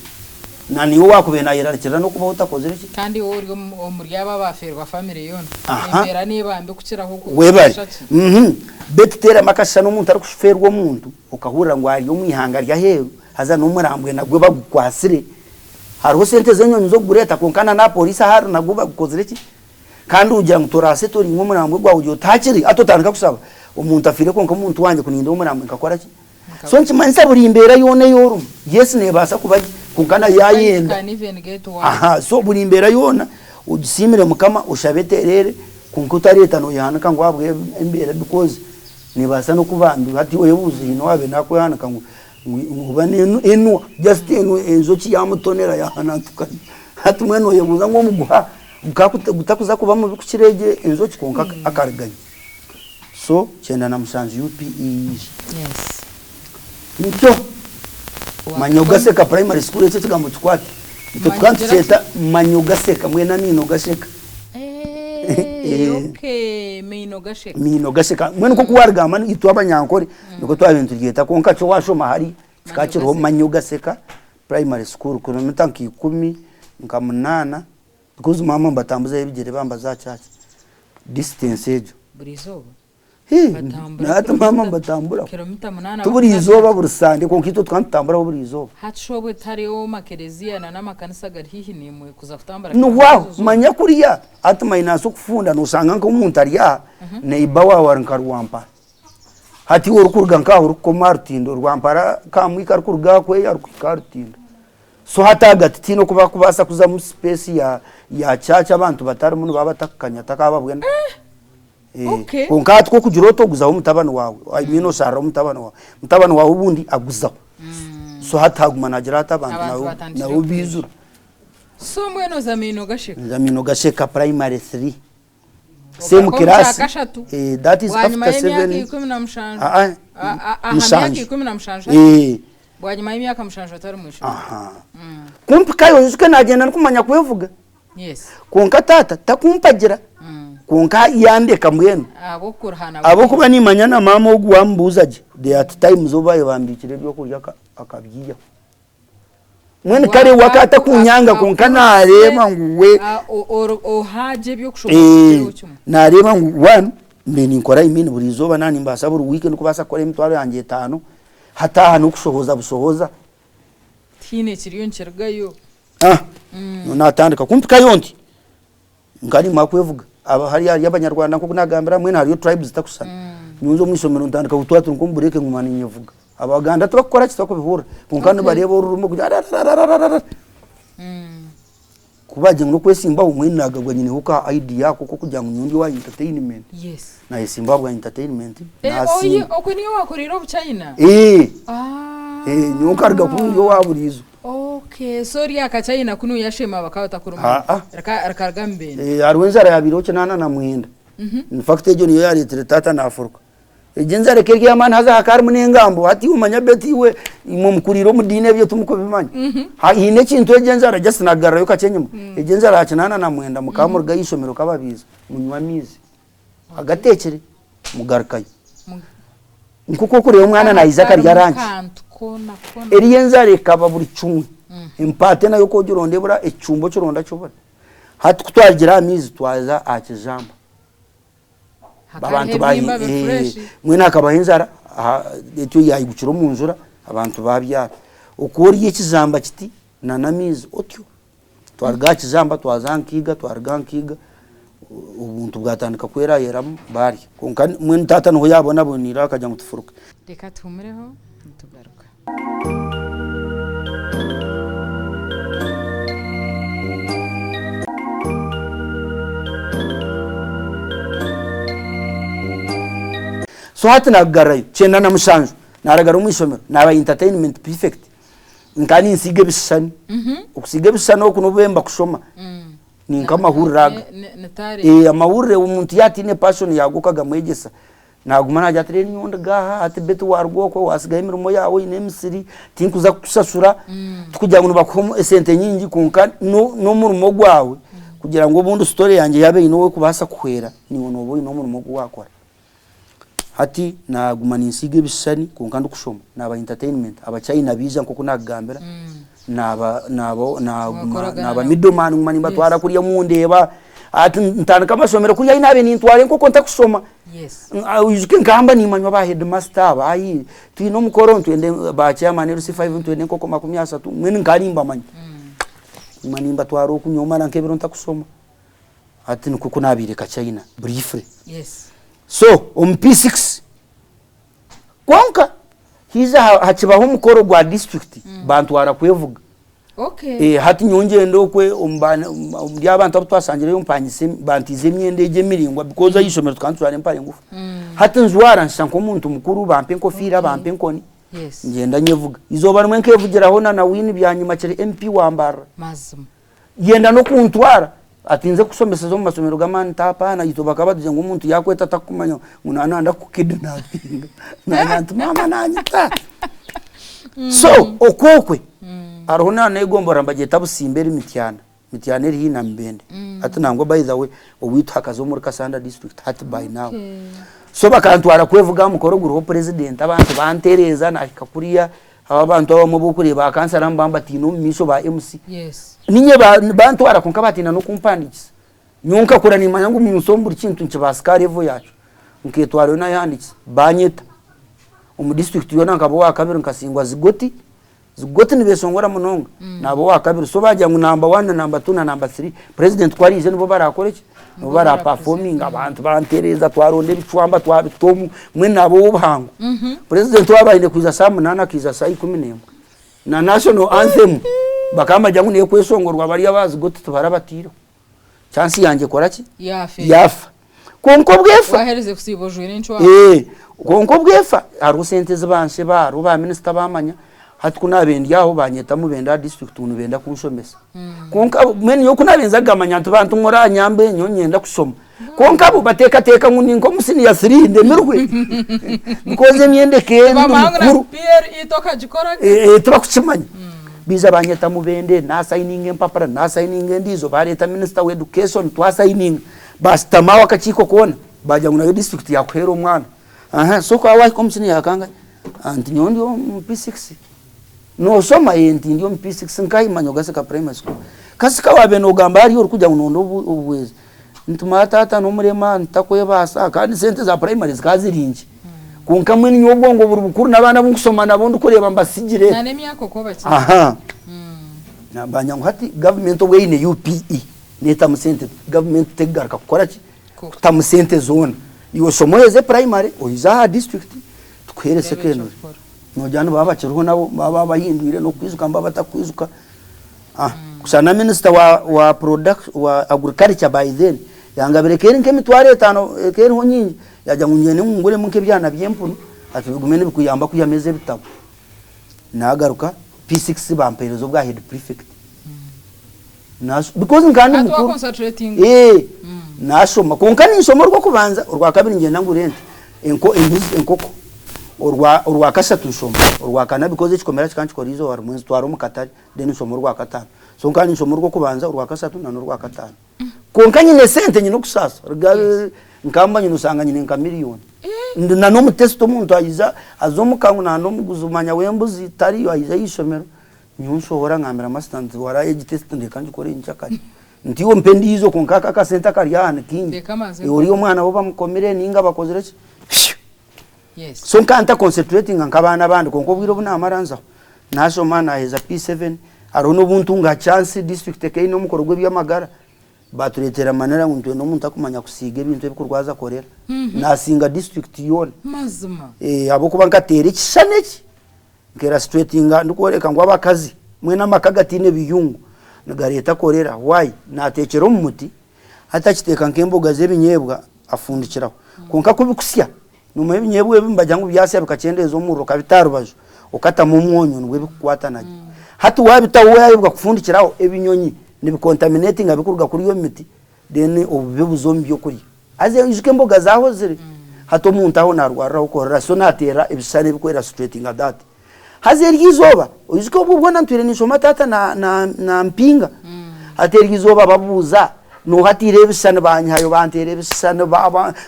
Na niiwe owaakubaire naayerarikirira n'okubaho otakozire ki? Kandi iwe ori omuri abo abaafeerwa family yoona. Aha. Embeera neeba mbi kukiraho Webare. kushusha ki? Mhm. Beitu teeramu akashushani omuntu arikufeerwa omuntu okahurira ngu ari omu ihanga ry'aheeru haza n'omurambwe nagwe bagukwatsire. Hariho sente z'enyonyi z'okugureeta kwonka na n'aha poriisi ahu ari nabwo bagukozire ki? Kandi ogira ngu toraase ori ngu omurambwe gwawe ogira oti hakiri hati otandika kushaba omuntu afiire kwonka omuntu wangye ku nindeeba omurambwe nkakora ki? So nikimanyisa buri mbeera yoona ei orimu yes neebaasa kuba gye kwonka nayo yaayenda aha so buri mbeera yoona ogisiimire Mukama oshabe etereere kwonka otareeta nooyehanika ngu ahabw'embeera because neebaasa n'okuba mbi hati oyebuuze haine owaabaire naakwehanika ngu Ngu oba n'enwa just enwa enjoki yamutonera yahanantukayo hati mbwenu noyebuuza ngu omuguha gutakuza kuba mubi kukira egyo enjoki kwonka akarugayo so 97 UPE yaija ntyo Manyogaseka primary school ekyo ekigambo kikwate itwe tukaba nitukyeta Manyogaseka mbwenu amaino gasheka. Maino gasheka mbwenu nkoku warigamba itwe abanyankore Nikwo twabaire nituryeta kwonka kyo washoma hari kikaba kiriho Manyogaseka primary school kilomita nka ikumi nka munaana because maama mbatambuzayo ebigyere bambaza aha church distance egyo. Buri izooba? Hii Batambura nahati maama kilomita mbatamburaho kilomita munaana ti buri barikuza izooba church? buri Sunday kwonka itwe tukaba nitutamburaho buri izooba. Hati shi obwe tihariho makereziya na n'amakanisa gari haihi naimwe kuza kutambura kilomita Nihwaho ezo zoona? manya kuriya hati minus okufunda noshanga nk'omuntu ari aha neighbour waawe ari nka Rwampara. Hati iwe orikuruga nk'aha orikukoma aha rutindo Rwampara Kamwika arikuruga aha kweyo arikuhika aha rutindo. So hati ahagati tihaine oku barikubaasa kuzamu space ya ya church abantu batarimu nibaba batakukanya takaababwena. Eh, Okay. Kwonka hati ku orikugira oti oguzaho mutabani waawe, I mean oshariraho mutabani waawe, mutabani waawe obundi aguzaho. So hati haguma naagira hati abantu Abantu nabo batandikire nabo kwija. baizura. So mbwenu oza Maino-Gasheka? Nza Maino-Gasheka primary three. Same Ogaruka omu class. kyakashatu. Eh, that is Bwanyima after y'emyaka seven. 17. Ah, ah, Aha myaka mushanju. 17. Eh, Bwanyima y'emyaka 7 otari mu ishomero. aha. Kumpikayo oijuke nagyenda ndikumanya kwevuga. Yes. Kwonka taata takumpagira. Kwonka yandeka mbwenu. Ahabw'okuruhana. Ahabw'okuba nimanya na maama ogu wamubuuza gye, there are times obu baabaire bambiikire ebyokurya akabyihaho. Mbwenu kare we akaba atakunyanga kwonka nareeba ngu we nareeba ngu one mbe ninkora I mean buri izooba naaba nimbaasa buri wiiki ndikubaasa kukora emitwaro yangye etaano hati aha n'okushohoza bushohoza. Tihaine ekiriyo nikirugayo. Natandika kumpikayo nti Nka nimara kwevuga aba hariya hariyo abanyarwanda nkoku nagambire mbwenu hariyo tribes zitakushushana nyowe nza omwishomero ntandika kutwara turi nkomu break nguma ninyevuga abaganda tibakukora ki tibakubihurira kwonka nibareeba orurimi kugira arararararara kubagira ngu nokwesimbaho mbwenu nagabwa nyineho ka idea ako kokugira ngu nyowe ndi owa entertainment Yes. nayesimbaho ahabwa entertainment Eh, nasinga oyi okwe niyo wakoreire obuchina? Eh, Ah. eh, nyowe nkaruga kuba ndi owa buriizo. Okay, so ori akachina kunu yashema bakaba batakurumanya. Ah, ah. Rika rikaruga Mubende. Eh, hariho enjara yaabaireho 89. In fact egyo niyo yaareetire taata naafuruka. Egyo enjara eka eri ey'amaani haza hakaba harimu n'engambo. Hati iwe omanya Betty iwe imwe mukuriire omu diini ebyo timukubimanya. Ha haine ekintu egyo enjara just naakugarurayo kakye enyima. Egyo enjara aha 89 mukaba muruga aha ishomero nk'ababiizi munywa amaizi agateekire mugarukayo. Nk'oku orikureeba omwana naija akarya ranki. Eriyo enjara ekaba buri kimwe. Empaate nayo ku ogironda ebura, ekicumbi okironda kibura. Hati ku twarugiire aha maizi twaza aha kijamba. Abantu mbwenu hakabaho enjara etyo yaigukira omu njura abantu babyara. Oku orya ekijamba kiti nana amaizi otyo. Twaruga aha kijamba twaza aha nkiga, twaruga aha nkiga obuntu bwatandika kwerayeramu barya. Kwonka mbwenu taata niho yabonaboneire akagira ngu tufuruke. Reka tuhumureho nitugaruka. So hati nakugarurayo 97 naragara omu ishomero naba entertainment prefect nkaba ninsiiga ebishushani okusiiga ebishushani oku nobu mba kushoma ninka amahurire aga amahurire omuntu yaaba ataine passion yago okagamwegyesa Naaguma naagira ati, Reero nyowe nduga aha, hati Betty waaruga okwo waatsigaho emirimo yaawe oine emisiri, tinkuza kukushashura, tikugira ngu nibakuha esente nyingi kwonka n'omurimo gwawe kugira ngu obundi story yangye yaaba eine ou erikubaasa kuhwera, naiwe nooba oine omurimo ogu waakora. Hati naaguma ninsiiga ebishushani kwonka ndikushoma, naaba entertainment, abachina baija nk'oku naakugambira, naaba naaba naaguma Wakoragana naaba nabo. middleman nguma nimbatwara kuriya omundeeba, hati ntandika amashomero kuriya ahi naabaire nintwara enkoko ntakushoma. Yes. Oijuke nkamba nimanywa ba headmaster aba ayi twine omukoro nitwenda ba chairman LC5 nitwenda enkoko 30 mbwenu nkaba nimbamanya. Nguma nimbatwara oku nyowe mara nk'ebiro ntakushoma. Hati nikwo ku nabaire kachina briefly. Yes. So omu P6 kwonka haija hakibaho omukoro gwa district bantwara kwevuga. Okay. Eh, hati nyowe ngyenda okwe omu baana omuri abantu abu twashangireyo mpangise bantiize emyenda egi emiringwa because aha ishomero tukaba nitujwara empare ngufu. Hati njwara nshusha nk'omuntu mukuru bampa enkofiira Okay. bampa enkoni Yes. ngyenda nyevuga. Eizooba rimwe nkevugiraho na na Winnie Byanyima akiri MP wa Mbarara. Mazima. Yenda n'okuntwara ati nze kukushomeseza omu mashomero g'amaani nti apaana itwe bakaba batugira ngu omuntu yaakweta atakukumanya ngu naaba nayenda kukukidinapinga nagira nti maama nanyita. So okwo okwe hariho n'egomborora nibagyeta Busimba eri Mityana, Mityana eri haihi na Mubende hati nangwa by the way owaitu hakaza omuri Kassanda district hati by now. So bakantwara kwevuga aha mukoro guriho president abantu bantereeza nahika kuriya Aba abantu abamwe abu orikureeba ba kansara nibaba nibatiina omu maisho ba MC. Yes. Niinye bantwara kwonka batiina n'okumpandiikisa. Nyowe nkakura nimmanya ngu omu nsi omu buri kintu nikibaasika aha level yaakyo. Nkeetwarayo naayehandiikisa, baanyeta. Omu district yoona nkaba owaakabiri nkasingwa Zigoti. Zigoti nibeeshongora munonga. Naaba owaakabiri. So baagira ngu number one na number two na number three, president ku araije nibo baraakore ki? Nibo baraapafominga. Abantu bantereeza twaronda ebicwamba twabita omu, mbwenu naaba ow'obuhango. President waaba aine kwija shaaha munaana akaija shaaha 11. Na national anthem bakaba nibagira ngu neekweshongorwa bariya abaazigoti tibarabatiireho. Chance yangye ekora ki? Yaafa. Yaafa. Kwonka obwo efa. Waaherize kusiiba ojwaire encwamba. Ee, kwonka obwo efa hariho sente ezi bansheba, hariho ba minisita baamanya. Hati ku naabaire ndi aho banyetamu benda aha district ngu nibenda kunshomesa. Kwonka mbwenu nyowe ku naabaire nza kugamanya nti bantu mwe oranyambe nyowe niinyenda kushoma. Kwonka bo bateekateeka ngu ni nk'omu siniya siri ndemirwe because emyenda ekaba eri Bamanya ngu na mukuru. PLE tokagikoraga. Tibakukimanya. Baija banyeta Mubende, nasayininga empapura, nasayininga endiijo, bareeta minisita wa education twasayininga, bashutama aho akakiiko koona, bagira ngu nayo disiturikiti yakuheera omwana. Aha, so okaba wahika omu siniya ya kangahe? Nti nyowe ndi omu P6. Noshoma? Ee, nti ndi omu P6 nkahi? Manya Kasika primary school. Kasika wabiire nogamba hariya orikugira ngu nonda obuhwezi. Nti maa taata n'omurema ntakwebaasa kandi sente za primary zikaba ziri nkye. Kwonka mbwenu nyowe obwongo buri bukuru n'abaana abu nkusoma nabo ndikureeba mbatsigire. Na n'emyaka oku obakira. Aha. Nambanya ngu hati gavumenti obu eine UPE neetamu sente, gavumenti tekugaruka kukora ki? Kutamu sente zoona. Iwe shoma oheze primary oije aha district tukuheere secondary. Noogira nibaba bakiriho nabo baba babahindwire n'okukwijuka nibaba batakukwijuka. Kusha na minisita wa wa product wa agriculture by then yangabira eka eri nk'emitwaro etaano eka eriho nyingi yagira ngu ngyende ngu nguremu nk'ebyana by'empunu ati bigume nibikuyamba kwihamu ezi ebitabo. Nagaruka P. P6 bampeereza obwa head prefect. Naasho because nkaba ndi Hati mukuru. waconcentratinga. Ee, naashoma kwonka ninshoma orw'okubanza, orwakabiri niinyenda ngure ente, enko embuzi enkoko, orwa orwakashatu nshoma, orwakana because ekikomera kikaba nikikora eizooba rimwe nzitwara omu katare then nshoma orwakataano. So nkaba ninshoma orw'okubanza, orwakashatu na n'orwakataano. Kwonka nyine esente nyine okusaasa Yes. nkaba mba nyine osanga nyine nka miriyoni. Ndi na n'omutesita omuntu aija aza omuka ngu nanda omuguzi manya w'embuzi tariyo aija ah'eishomero Nyowe nshohora ngambira master nti waraye egi test ndeka ngikore nkyakare. Nti iwe ompe endiijo kwonka aka akasente akari aha ni kaingi. Ndeka manze Iwe ori omwana bo bamukomire ninga bakozire ki? Phew! Yes. So nkaba nta concentratinga nk'abaana abandi kwonka obwire obu namara nzaho. Nashoma naheza P7, hariho n'obu ntunga chance district ekaba eine omukoro gw'eby'amagara, batureetera manera ngu nitwenda omuntu akumanya kusiiga ebintu ebikurwaza korera. Nasinga district yoona. Mazima. Eh, ahabw'okuba nkateera ekishushani eki. Nka-illustratinga ndikworeka ngu abakazi mbwenu amaka agataine biyungu nigareeta korera. Why? Naateekyera omu muti, hati akiteeka nk'emboga z'ebinyeebwa afundikiraho. Kwonka ku bikusya, noomanya ebinyeebwa ebi nibagira ngu byasya bikakyendeeza omuriro okabita aha rubaju, okatamu omwonyo nibwo bikukwatana gye. Hati waabitaho waayebwa kufundikiraho, ebinyonyi nibicontaminatinga birikuruga kuriya omu miti then obubi buza omu byokurya. Haza oijuke emboga zaahozire. Hati omuntu aho naarwariraho korera so naateera ebishushani ebikweillustratinga that. Haza eryo izooba, oijuke obwo bwona ntwire ninshoma taata nampinga. Hati eryo izooba babuuza, nooha ateire ebishushani baanyihayo banteera ebishushani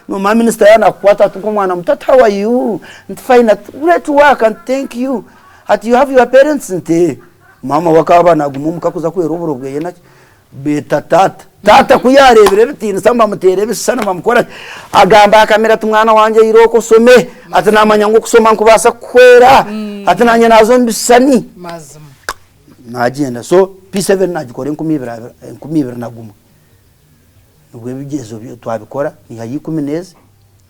noomanya minisita yaaba naakukwata ati nk'omwana muto ati how are you? Nti fine ati great work nti thank you. Ati you have your parents? Nti ee. Maama we akaba naaguma omuka kuza kwera oburo bweye naki. Beeta taata. Taata ku yaareebire ebitiinisa nibamuteera ebishushani nibamukora ki, agamba akamira ati, Mwana wangye irooko oshome. Ati naamanya ngu okushoma nikubaasa kukuhwera. Ati naanye naaza omu bishushani. Mazima. Naagyenda. So P7 naagikora 2021. Nibwo ebigyezo twabikora, niihayo 14.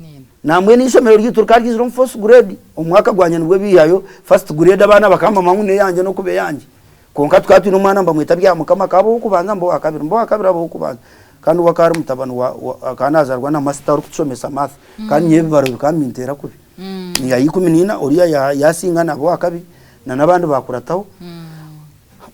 Niina. Nambwenu eishomero ryaitu rikaba ryizire omu fourth grade, omu mwaka gwangye nibwo biihayo first grade abaana bakambama ngu n'eyangye n'okuba eyangye. Kwonka tukaba twine omwana nibamweta Byamukama akaba ow'okubanza mba owakabiri, mba owakabiri aba ow'okubanza. Kandi we akaba ari mutabani wa, wa akaba nazaarwa na master orikutushomesa math. Kandi nyowe ebibaro bikaba nibinteera kubi. Niihayo 14, oriya ya yasinga naaba owakabiri, na n'abandi baakurataho.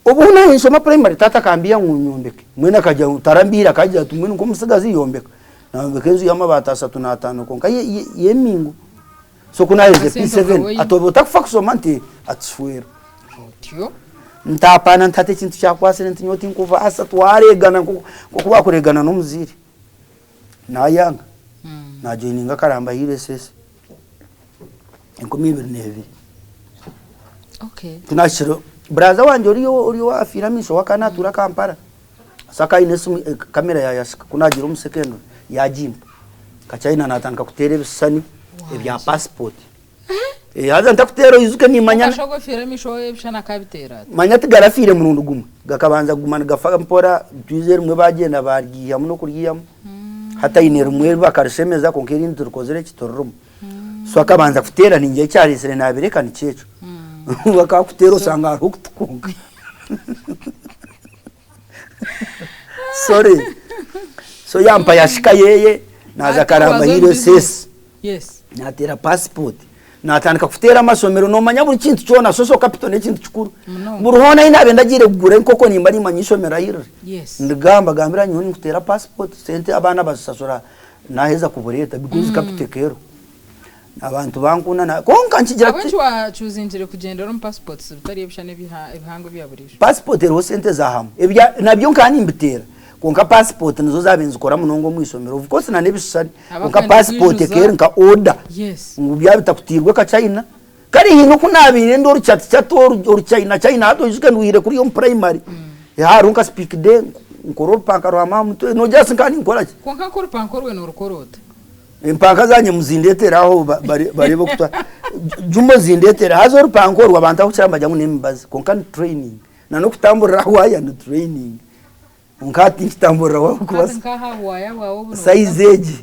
Obu naaba ninshoma primary, taata akambiha ngu nyombeke. Mbwenu akagira ngu tarambiire akagira ati mbwenu nk'omutsigazi yombeka. Nayombeka enju y'amabaati ashatu n'ataano kwonka ye ye y'emingo. So ku naaherize Akasente P7 okaba oine. ati oba otakufa kushoma nti ati shwera. Otyo. Ntapaana nti hati ekintu kyakwasire nti nyowe tinkubaasa twareegana nk'oku nk'oku baakureegana n'omuzaire. Naayanga. Naajoininga Karamba Hill SS 2002. Okay. Ku naahikire buraza wangye oriya oriya owaafiire amaisho we akaba naatuura Kampala. So akaba aine esimu kamera ya yasika ku naagiire omu secondary yaagimpa. Kachaina naatandika kuteera ebishushani ebya passport. Haza ntakuteera oijuke nimanya. Kwonka shi ogwo ofiire amaisho we ebishushani akabiteera ata? Manya tigarafiire murundi gumwe, gakabanza kuguma nigafa mpora, twiza erimwe baagyenda baaryihamu n'okuryihamu. Hati aine rimwe bakarishemeza kwonka erindi tirikozire ki, tiririmu. So akabanza kuteera ningira ekyareetsire naabireka nikyo ekyo. Akaba akuteera oshanga hariho okutu kwonka. Sorry. So yampa yashika yeye naza Ati karamba waza omu hiro business. SS. Yes. Nateera passport. Natandika kuteera amasomero nomanya buri kintu kyona social capital n'ekintu kikuru. Munonga. Buri hoona ahi naabe ndagiire kugura enkoko nimba nimanya eishomero ahi riri. Yes. Ndigamba gambira nyowe ninkuteera passport sente abaana bazisasura naheza kubureeta because capital ekaba eriho. Abantu bankunda na kwonka nkigira Ahabw'enki wacuuzingire kugyendera omu passports bitari ebishushani ebihango ebya buriijo? Passport eriho sente za hamwe. Ebya nabyo nkaba nimbiteera kwonka passport nizo zaabaire nizikora munonga omu ishomero. Of course na n'ebishushani kwonka Abakwenda passport kwijuza. ekaba eri nka order Yes. ngu byaba bitakutiirwe ka China. Kare haine oku naabaire ndi orucatichati oruchina china hati oijuke ndwire kuriya omu primary. Hariho nka speak day nkore orupanka rwa maama mutwe noogira nsi nkaba ninkora ki? Kwonka nk'orupanka orwe noorukora ota? Empanka zangye muzindetere aho bareebe oku twa Juma ozindetere haza orupanka orwo abantu abakukira nibagira ngu n'emibazi kwonka ni training na n'okutamburira aha waaya ni training kwonka hati tinkitamburira waaya Hati kubaasa nk'aha buwaaya bwawe obu noobuta sayizi egi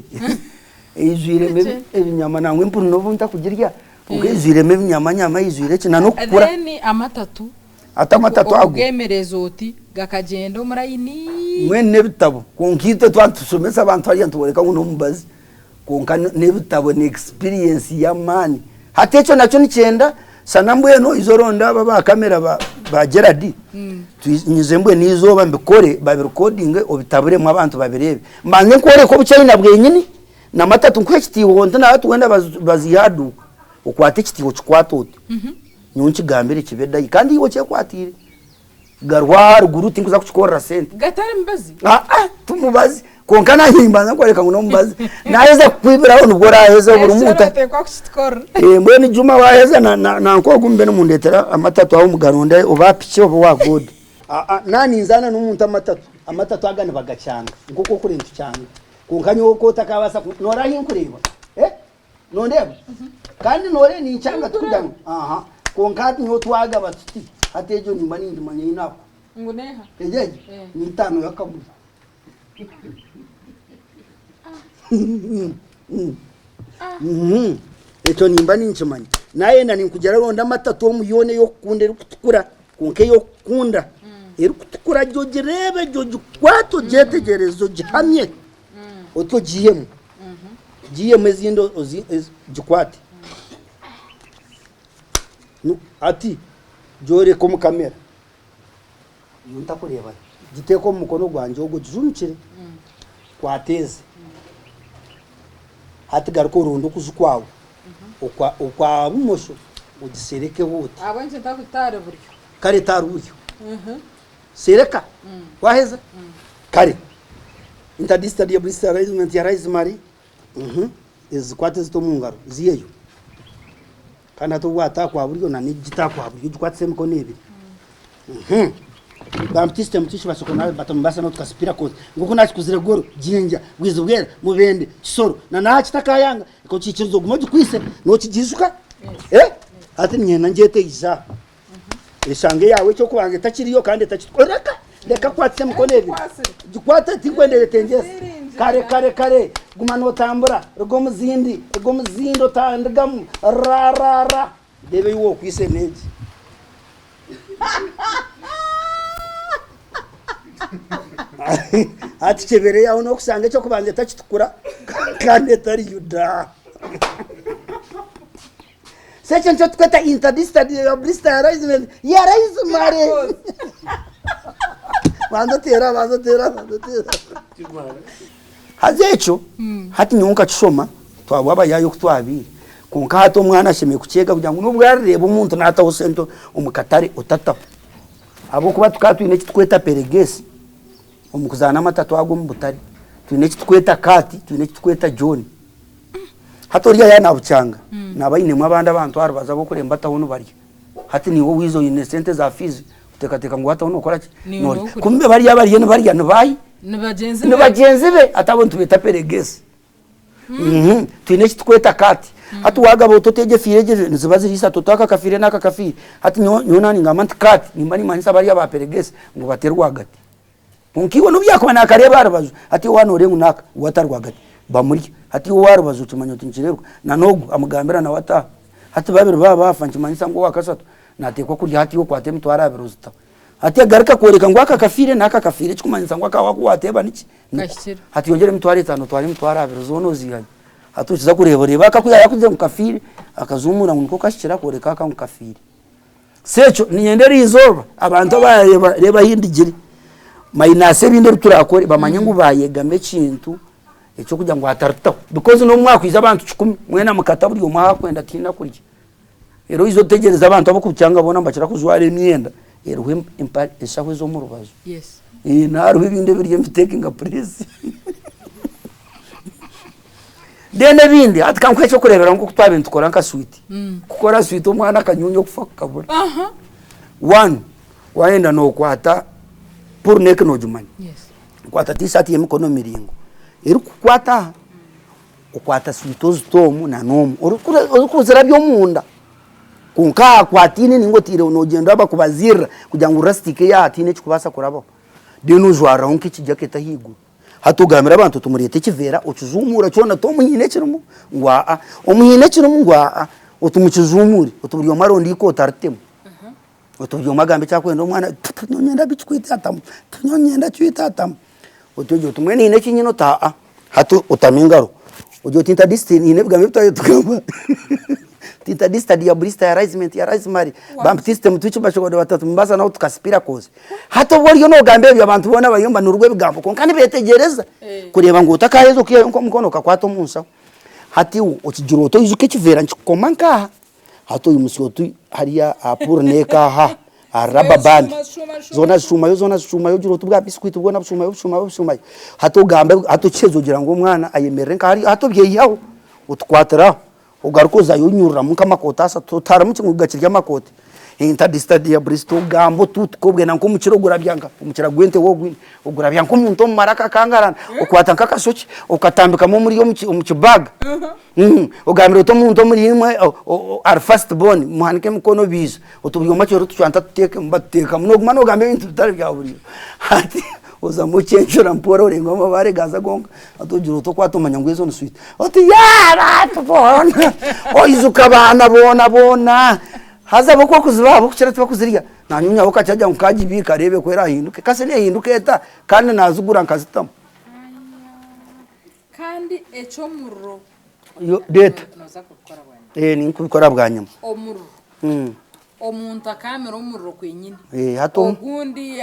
eijwiremu Ekye. ebinyama nangwa empunu n'obu ntakugirya kwonka eijwiremu ebinyamanyama eijwire ki na n'okukura Then amatatu Hati amatatu ago. Okugeemereza oti gakagyenda omu layini. Mbwenu n'ebitabo. Kwonka itwe twaba nitushomesa abantu hariya nitubooreka ngu n'omubazi. Kwonka n'ebitabo ni experience y'amaani. Hati ekyo nakyo nikyenda shana mbwenu oije oronde abo aba kamera ba. ba Gerard nyize mbwenu eizooba mbikore babirikodinge obitaburemu abantu babireebe. Mbanze nkworeke obuchaina bwenyini namatatu nkuhe ekitiiho nti nahati wenda baziihe aha duuka okwate ekitiiho okikwate oti. Nyowe nkigambire kibe dayi kandi iwe okyekwatiire. Garuha aharuguru tinkuza kukikorera sente. Gatari mubazi? Aa tumubazi kwonka nanye nimbanza nkworeka ngu nomubazi. Naheza kukwibiraho nibwo oraheza buri muntu. Oteekwa kukitukorera. Mbwenu Juma waheza nanka ogu mube nimundetera amatatu aho mugaronde oba piki oba owa godi. Aa na ninzaana nomuntu amatatu, amatatu aga nibagakyanga nkoku okure nitukyanga kwonka nyowe ku otakabaasa noreeba ahinkureeba? Nondeeba? Kandi noreeba ninkyanga tikugira ngu aha kwonka hati nyowe twagaba tuti hati egyo nimba ningimanya ei naakuha. Ngu neeha? Egyo egi Eh. ni itaano y'akamuri. Mhm. Ekyo nimba ninkimanya. Nayenda ninkugira ronda amatatu omu yoona ey'okukunda erikutukura kwonka ey'okukunda erikutukura gye ogireebe gye ogikwate ogyetegyereze ogihamye oti ogiihemu. Giihemu ezindi ogikwate. Hati gyoreke omu kamera. Nyowe ntakureeba. Giteeke omu mukono gwangye ogu ogijumikire. Kwata ezi. Hati garuka oronde okuju kwawe okwa bumosho ogiserekeho oti. Ahabw'enki ntakutaara buryo? Kare taara buryo. Sereka. Waheza? Kare. Interdisciplinary ya Rosemary. Ezi zikwate ziti omu ngaro. Ziheyo. Kandi hati obu waata kwa buryo na n'egi ta kwa buryo ogikwatise emikono ebiri. Baptiste Mutishi Basoko Batomubasa n'otukasipira kozi. Nk'oku nakikuzire Goro, Jinja, Bwizibwera, Mubende, Kisoro na n'aha Kitakayanga. Reka okiikirize ogume ogikwise nokigiijuka. Hati niinyenda ngyete eija aha. Eshanga eyaawe eky'okubanza etakiriyo kandi etakituka. Reka! Reka kukwatisa emikono ebiri. Gikwate tinkwenda eyetengyese. Kare kare kare guma nootambura ruga omu zindi ruga omu zindi otandigamu ra ra ra ndeebe ei wookwitse n'egi. Hati kyebera eyaawe n'okushanga eky'okubanza etakitukura kandi etari Yuda. So ekyo nikyo tukweta interdisciplinary ya Rosemary. Banza oteera, banza oteera, banza oteera. Haza ekyo hati nyowe nkakishoma twabwa abayaayi oku twabiire kwonka hati omwana ashemereire kukyega kugira ngu n'obu arireeba omuntu naataho sente omu katare otataho ahabw'okuba tukaba twine eki turikweta peregesi omu kuzaana amatatu ago omu butare, twine eki turikweta kaati, twine eki turikweta John. Hati oriya yaaba naabukyanga, naaba ainemu abandi abantu aha rubaju ab'okuremba ataho nibarya. Hati naiwe waija oine sente za fiizi, oteekateeka ngu waataho nookora ki? Niiwe Noorya. okurya. Kumbe bariya abariyo nibarya ni baahi? Ni bagyenzi be. Ni bagyenzi be. Hati abo nitubeeta peregesi. Twine eki turikweta kaati. Hati waagaba oti oti egi efiire egi efiire, niziba ziri ishatu, oti aka kafiire n'aka kafiire. Hati nyowe nyowe naaba ningamba nti kaati, nimba nimmanyisa bariya aba peregesi ngu bate rwagati. Kwonka iwe nobu yaakuba naakareeba aha rubaju, hati iwe waaba nooreeba ngu naaka, we ata rwagati, bamurya. Hati iwe ow'aha rubaju okimanya oti nikireebeka. Na n'ogu amugambira nawe ati aha. Hati babiri baaba baafa nikimanyisa ngu owa kashatu naateekwa kurya hati iwe okwata emitwaro abiri ozitaho. Hati agaruka kworeka ngu aka kafiire n'aka kafiire ekikumanyisa ngu akaawe aku waateeba niki? Niko. Kahikire. Hati yongyera emitwaro etaano otware emitwaro abiri zoona oziihayo. Hati okiza kureeba oreeba aka ku yaakugira ngu kafiire, akazuumuura ngu niko kahikire akooreka aka ngu kafiire. So ekyo niinyenda eri izooba abantu abareeba reeba ahi ndigire mayinasi ebindi ebi turakore bamanye ngu bayegama ekintu ekyokugira ngu ataritaho because n'obu mwakwija abantu kikumi mwena mukata buri omwe ahu akwenda tihaine akurya. Reero oije otegyereze abantu ab'okukyanga boona nibakira kujwara emyenda eriho empare enshaho ez'omu rubaju. Yes. Hariho ebindi ebiri ebitekinga puresi. Then ebindi hati kankuhe ekyokureeberaho nk'oku twabaire nitukora nka switi. Kukora switi omwana akanyunya okufa kukabura. One, wayenda nokwata pull neck nogimanya? Yes. Okwata t-shirt y'emikono miraingwa erikukukwata aha, okwata switi ozita omu na n'omu orikuzirabya omunda kwonka aha hakwataine ninga otiireho nogyenda bakubaziirira kugira ngu rasitiika ey'aha tihaine ekikubaasa kurabaho. Then ojwariraho nk'ekijaketi ahaiguru. Hati ogambira abantu oti mureete ekiveera okizuumuure kyona ti omuhiine ekirimu? Ngu aa. Omuhiine ekirimu? Ngu aa. Oti mukizuumuure, oti buri omwe aronde eikooti aritemu. Oti buri omwe agambe eki arikwenda omwana ati nyowe niinyenda bikikwiti atamu, nyowe niinyenda cwita atamu. Oti ogira oti mbwenu haine eki nyine? Oti aa. Hati otamu engaro, ogira oti intadisiti haine ebigambo ebi twaba nitugamba. Tintadista diabolista ya raizimenti ya raizimari bampitiste mutwiki bashobora batatu mbaza naho tukasipira koze. Hati obu oriyo nogamba ebyo abantu boona bariyo nibanurwa ebigambo kwonka nibeetegyereza kureeba ngu otakaheza okaihayo nk'omukono okakwata omu nshaho. Hati iwe okigira oti oijuke ekiveera nikikukoma nk'aha, hati oimutsya oti hariya aha puuru n'eka aha aha rubber band zoona zishuumayo zoona zishuumayo ogira oti bwa biscuit bwona bushuumayo bushuumayo bushuumayo. Hati ogambe hati okiheza ogira ngu omwana ayemerere nka hariya hati obyeyihaho otukwatire aho. Ogaruke ozayo onyururamu nk'amakooti ashatu, otaharamu kimwe gakiri amakooti. Intadista diablista ogamba otuutuka obwe na nk'omukira ogurabya nka omukira gw'ente waaba ogwine, ogurabya nk'omuntu omu maraka akangarana, okwata nk'akashokye okatambikamu omuri omu kibaaga, ogambira oti omuntu omuri imwe ari first born muhanike emikono biija, oti buri omwe acwere otucwanta atuteekemu, batuteekamu nooguma noogamba ebintu bitari bya buriijo. Hati ozamu ocencura mpora orenga amabaare gaaza gonka. Hati ogira oti okwata omanya ngu ezo ni switi. Oti yaa abantu boona oijuka abaana boona boona. Haza bo ku orikuzibaha bo kukira tibakuzirya. Naanye nyawe kakyagira ngu nkagibiika areebe ku eraahinduke. Kasi neehinduka eta kandi naazigura nkazitamu. Kandi eky'omuriro Reeta. Nooza kubikora bwanyima. Ninkubikora bwanyima. Omuriro. Omuntu akaamira omuriro kwenyini. Eh, hati omu- Ogundi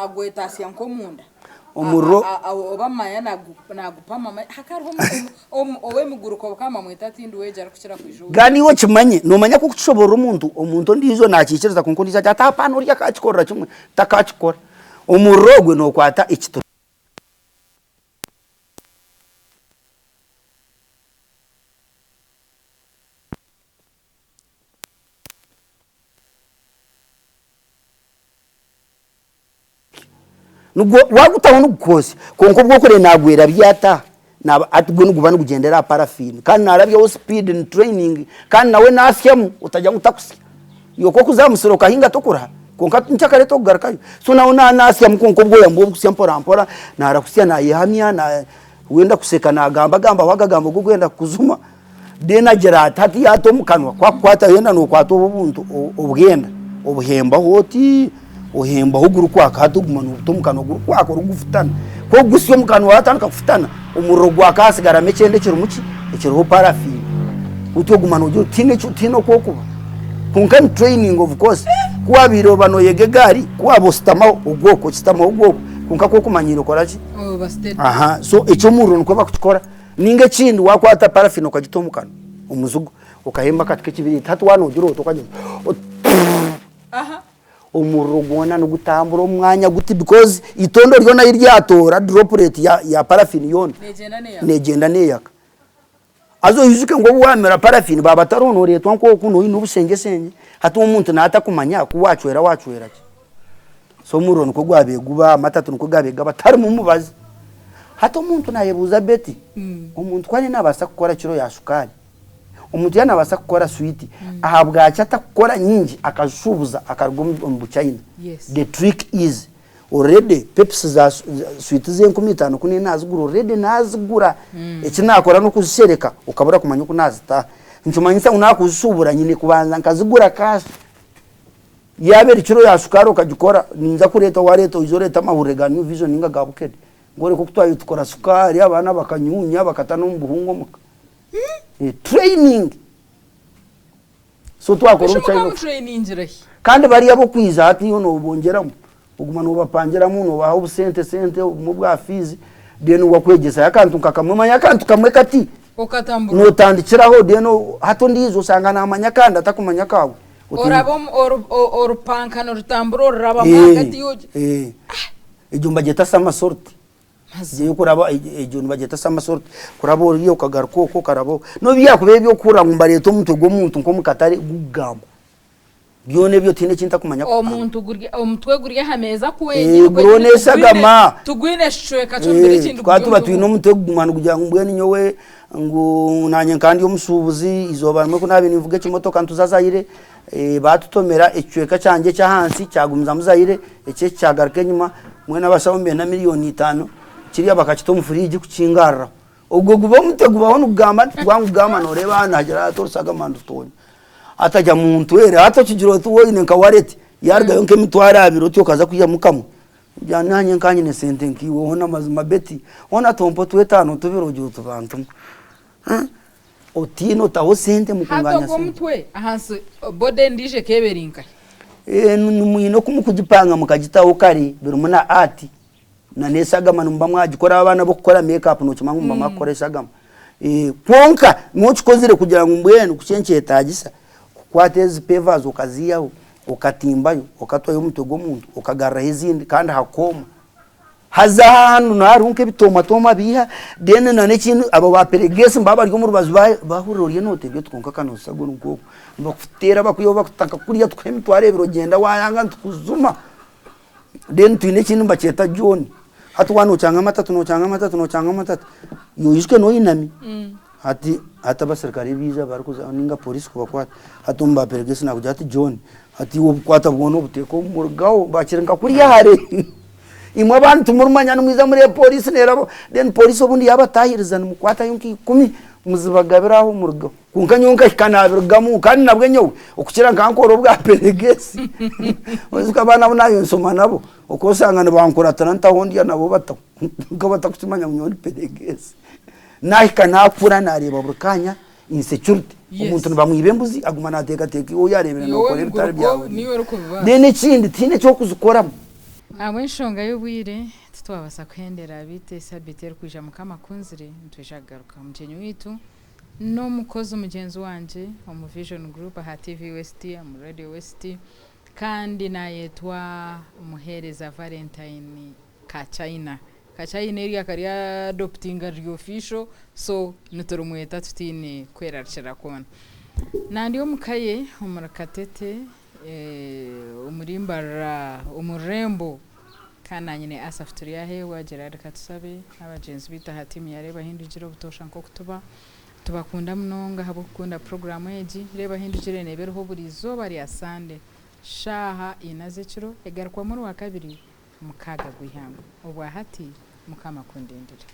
agwetaasya nk'omunda. Omuriro- Oba manya nagupama hakariho ow'emiguruko bukaba bamweta tindi wegi arikukira kwija owe. Kandi iwe okimanye, noomanya ku okukishoboorora omuntu, omuntu ondiijo naakiikiriza kwonka ondiijo agira ati hapana oriya akaakikorera kimwe, takaakikora. Omuriro ogwe nookwata ekituri. Nigwo wagutaho nigukwosya kwonka obwo orikureeba nagwerabya ata naba hati gwo niguba nigugyendera aha parafiini kandi narabyaho sipiidi ni training kandi nawe nasyamu otagira ngu takusya. Iwe ku orikuza aha musiri okahinga tokuruha kwonka nkyakare tokugarukayo. So nawe na nasyamu kwonka obwoya nibwo bukusya mpora mpora narakusya nayehamya wenda kusheka nagamba gambaho agagambo g'okwenda kukujuma. Then agira ati hati yaata omu kanwa ku akukwata yena nokwata obu obuntu obwenda obuhembaho oti ohembaho gurikwaka hati oguma nobuta omu kanwa gurikwaka orikugufutana ku okugusya omu kanwa watandika kufutana omuriro gwaka hasigaramu ekyenda ekirimu ki ekiriho parafiini oti oguma nogira oti tihaine eki tihaine oku orikuba kwonka ni training of course ku wabiire oba noyega egaari ku waaba oshutamaho ogwa oku oshutamaho ogwa oku kwonka ku okumanyiire okora ki Oba steady. aha so eky'omuriro nikwo bakukikora. Ninga ekindi wakwata parafini okagita omu kanwa, omuzigo, okahemba akati k'ekibiriiti, hati waaba noogira oti okagira oti omuriro gwona nigutambura omu mwanya guti because itondo ryona ahi ryatoora droplet ya parafini yoona neegyenda neeyaka. Haza oijuke ngu obu waamira parafini baaba batariho nooreetwa nk'oku noine obushengyeshengye, hati omuntu naaba atakumanya ku waacwera waacwera ki. So omuriro nikwo gwabaire guba, amatatu nikwo gaabaire gaba, tiharimu mubazi. Hati omuntu naayebuuza Betty, omuntu ku ariyo naabaasa kukora kiro ya shukaari, omuntu yaaba naabaasa kukora switi, ahabwaki atakukora nyingi akazishuubuza akaruga omu Buchaina? The trick is already pepsi za switi z'enkumi itaano ku naabaire naazigura already naazigura, eki naakora n'okuzishereka okabura kumanya oku naazitaaha. Nikimanyisa ngu naakuzishuubura nyine kubanza nkazigura cash. Yaaba eri kiro ya shukaari okagikora, ninza kureeta wareeta oije oreete amahurire ga New Vision ninga ga Bukede ngworeke oku twabaire tukora shukaari abaana bakanyuunya bakata n'omu buhunga omuka. Training! So twakora Busha obuchina mukamutrainingirahi? Kandi bariya ab'okwija hati iwe noobongyeramu, oguma noobapangiramu, noobaha obusente sente, obumwe obwa fiizi, then wakwegyesayo akantu nka kamwe, omanya akantu kamwe kati, Okatambura. nootandikiraho then hati ondiijo oshanga naamanya akandi atakumanya akaawe. Oraba omu- oru- o- orupanka nirutambura orurabamu ahagati ogi. Egyo nibagyeta somersault. Mazima. Ey'okuraba egyo nibagyeta somersault. Kuraba oriya okagaruka oku okaraba oku. N'obu byakuba eby'okuhurira ngu nibareeta omutwe gw'omuntu nk'omu katare gukugamba. Byona ebyo tihaine eki ntakumanya kupanga. Omuntu guri omutwe guri aha meeza kwenyini Guriho kwenyini n'eshagama. tugwine ekicweka ky'omubiri ekindi Tukaba guri tuba omu twine omutwe kuguma nigugira ngu mbwenu nyowe Ngu naanye nka ndi omushuubuzi, eizooba rimwe ku naabaire ninvuga ekimotoka nituza Zaire, baatutomera ekicweka kyangye eky'ahansi kyagumizamu Zaire, eky'eki kyagaruka enyima, mbwenu abashaho nibenda miliyooni itaano, kiriya bakakita omu furiigi kukingaruraho. Ogwo guba omutwe gubaho nigugamba nti gwangugamba nooreeba aha nihagira hati orushagama nirutonya. Hati agya muntu ere, hati okigira oti waaba oine nka waleti yaarugayo nk'emitwaro abiri oti okaza kwihamu kamwe, Ngira nanye nka nyine sente nkaiwe hoona mazima Betty, hoona tompa otwetaano tubiri ogire oti bantumwe. Otiine otaho sente Hati mukunganya ogwo sente. omutwe ahansi body endiijo ekeeba eri nkahi? Mwine oku mukugipanga mukagitaho kare birimu na art na n'eshagama nimuba mwagikora abaana b'okukora make up nokimanya ngu muba mwakukora eshagama. Kwonka nokikozire kugira ngu mbwenu ku kyekyetagisa kukwata ezi pavers okaziihaho okatimbayo okatwayo omutwe gw'omuntu okagaruraho ezindi kandi hakooma. Haza hanu niho hariho nk'ebitoomatoma biiha, then na n'ekindi abo ba peregesi nibaba bari omu rubaju bahurira oriyo noteebya oti kwonka ka nooshusha guri nk'oku. Nibakuteera bakwihaho bakutaka kuriya tukuhe emitwaro ebiri ogyenda waayanga nitukujuma. Then twine ekindi nibakyeta John, hati waaba nookyanga amatatu, nookyanga amatatu, nookyanga amatatu, iwe oijuke n'oinami. Hati hati abasirikare baija barikuza ninga polisi kubakwata, hati omu baperegesi nakugira ati John, hati iwe obukwata bwona obuteeka omu murugaho bakiri nka kuriya hare. Imwe abandi timurimanya nimwija mureebe polisi neraba, then polisi obundi yabatahiriza nimukwatayo nka ikumi muzibagabire aho murugeho. Kwonka nyowe nkahika nabirugamu kandi nabwe nyowe okukira nkankora obwa peregesi. Oijuka abaana abu nabiire nshoma nabo, okosanga nibankuratira ntaho ndya nabo bataho, kwonka batakukimanya ngu nyowe ndi peregesi. Nahika nakura nareeba buri kanya insecurity omuntu nibamwiba embuzi aguma nateekateeka iwe ou yareebire nokora ebitari byawe. Then ekindi tihaine ekyokuzikoramu. Ahabw'enshonga y'obwire titwabaasa kuhendera beitu esabiiti erikwija Mukama akunzire nitwija kugaruka. Omugyenyi waitu n'omukozi mugyenzi wangye omu Vision Group aha TV West, omu Radio West kandi nayetwa Muheereza Valentine Kachina. Kachina eryo akari adoptinga riri official so niturimweta tutaine kwerarikirira kwona. Nandi omu ka ye omuri Katete omuri Mbarara omu rurembo kandi naanye ni Asaph Turyaheebwa, Gerard Katusabe n'abagyenzi baitu aha tiimu ya Reeba Hindugire obutoosha nk'oku tuba. Tubakunda munonga ahabw'okukunda puroguraamu egi. Reeba Hindugire neeba eriho buri izooba rya Sande shaaha ina z'ekiro egarukwamu Orwakabiri mukaaga gw'eihangwe. Obwa hati Mukama akundindire.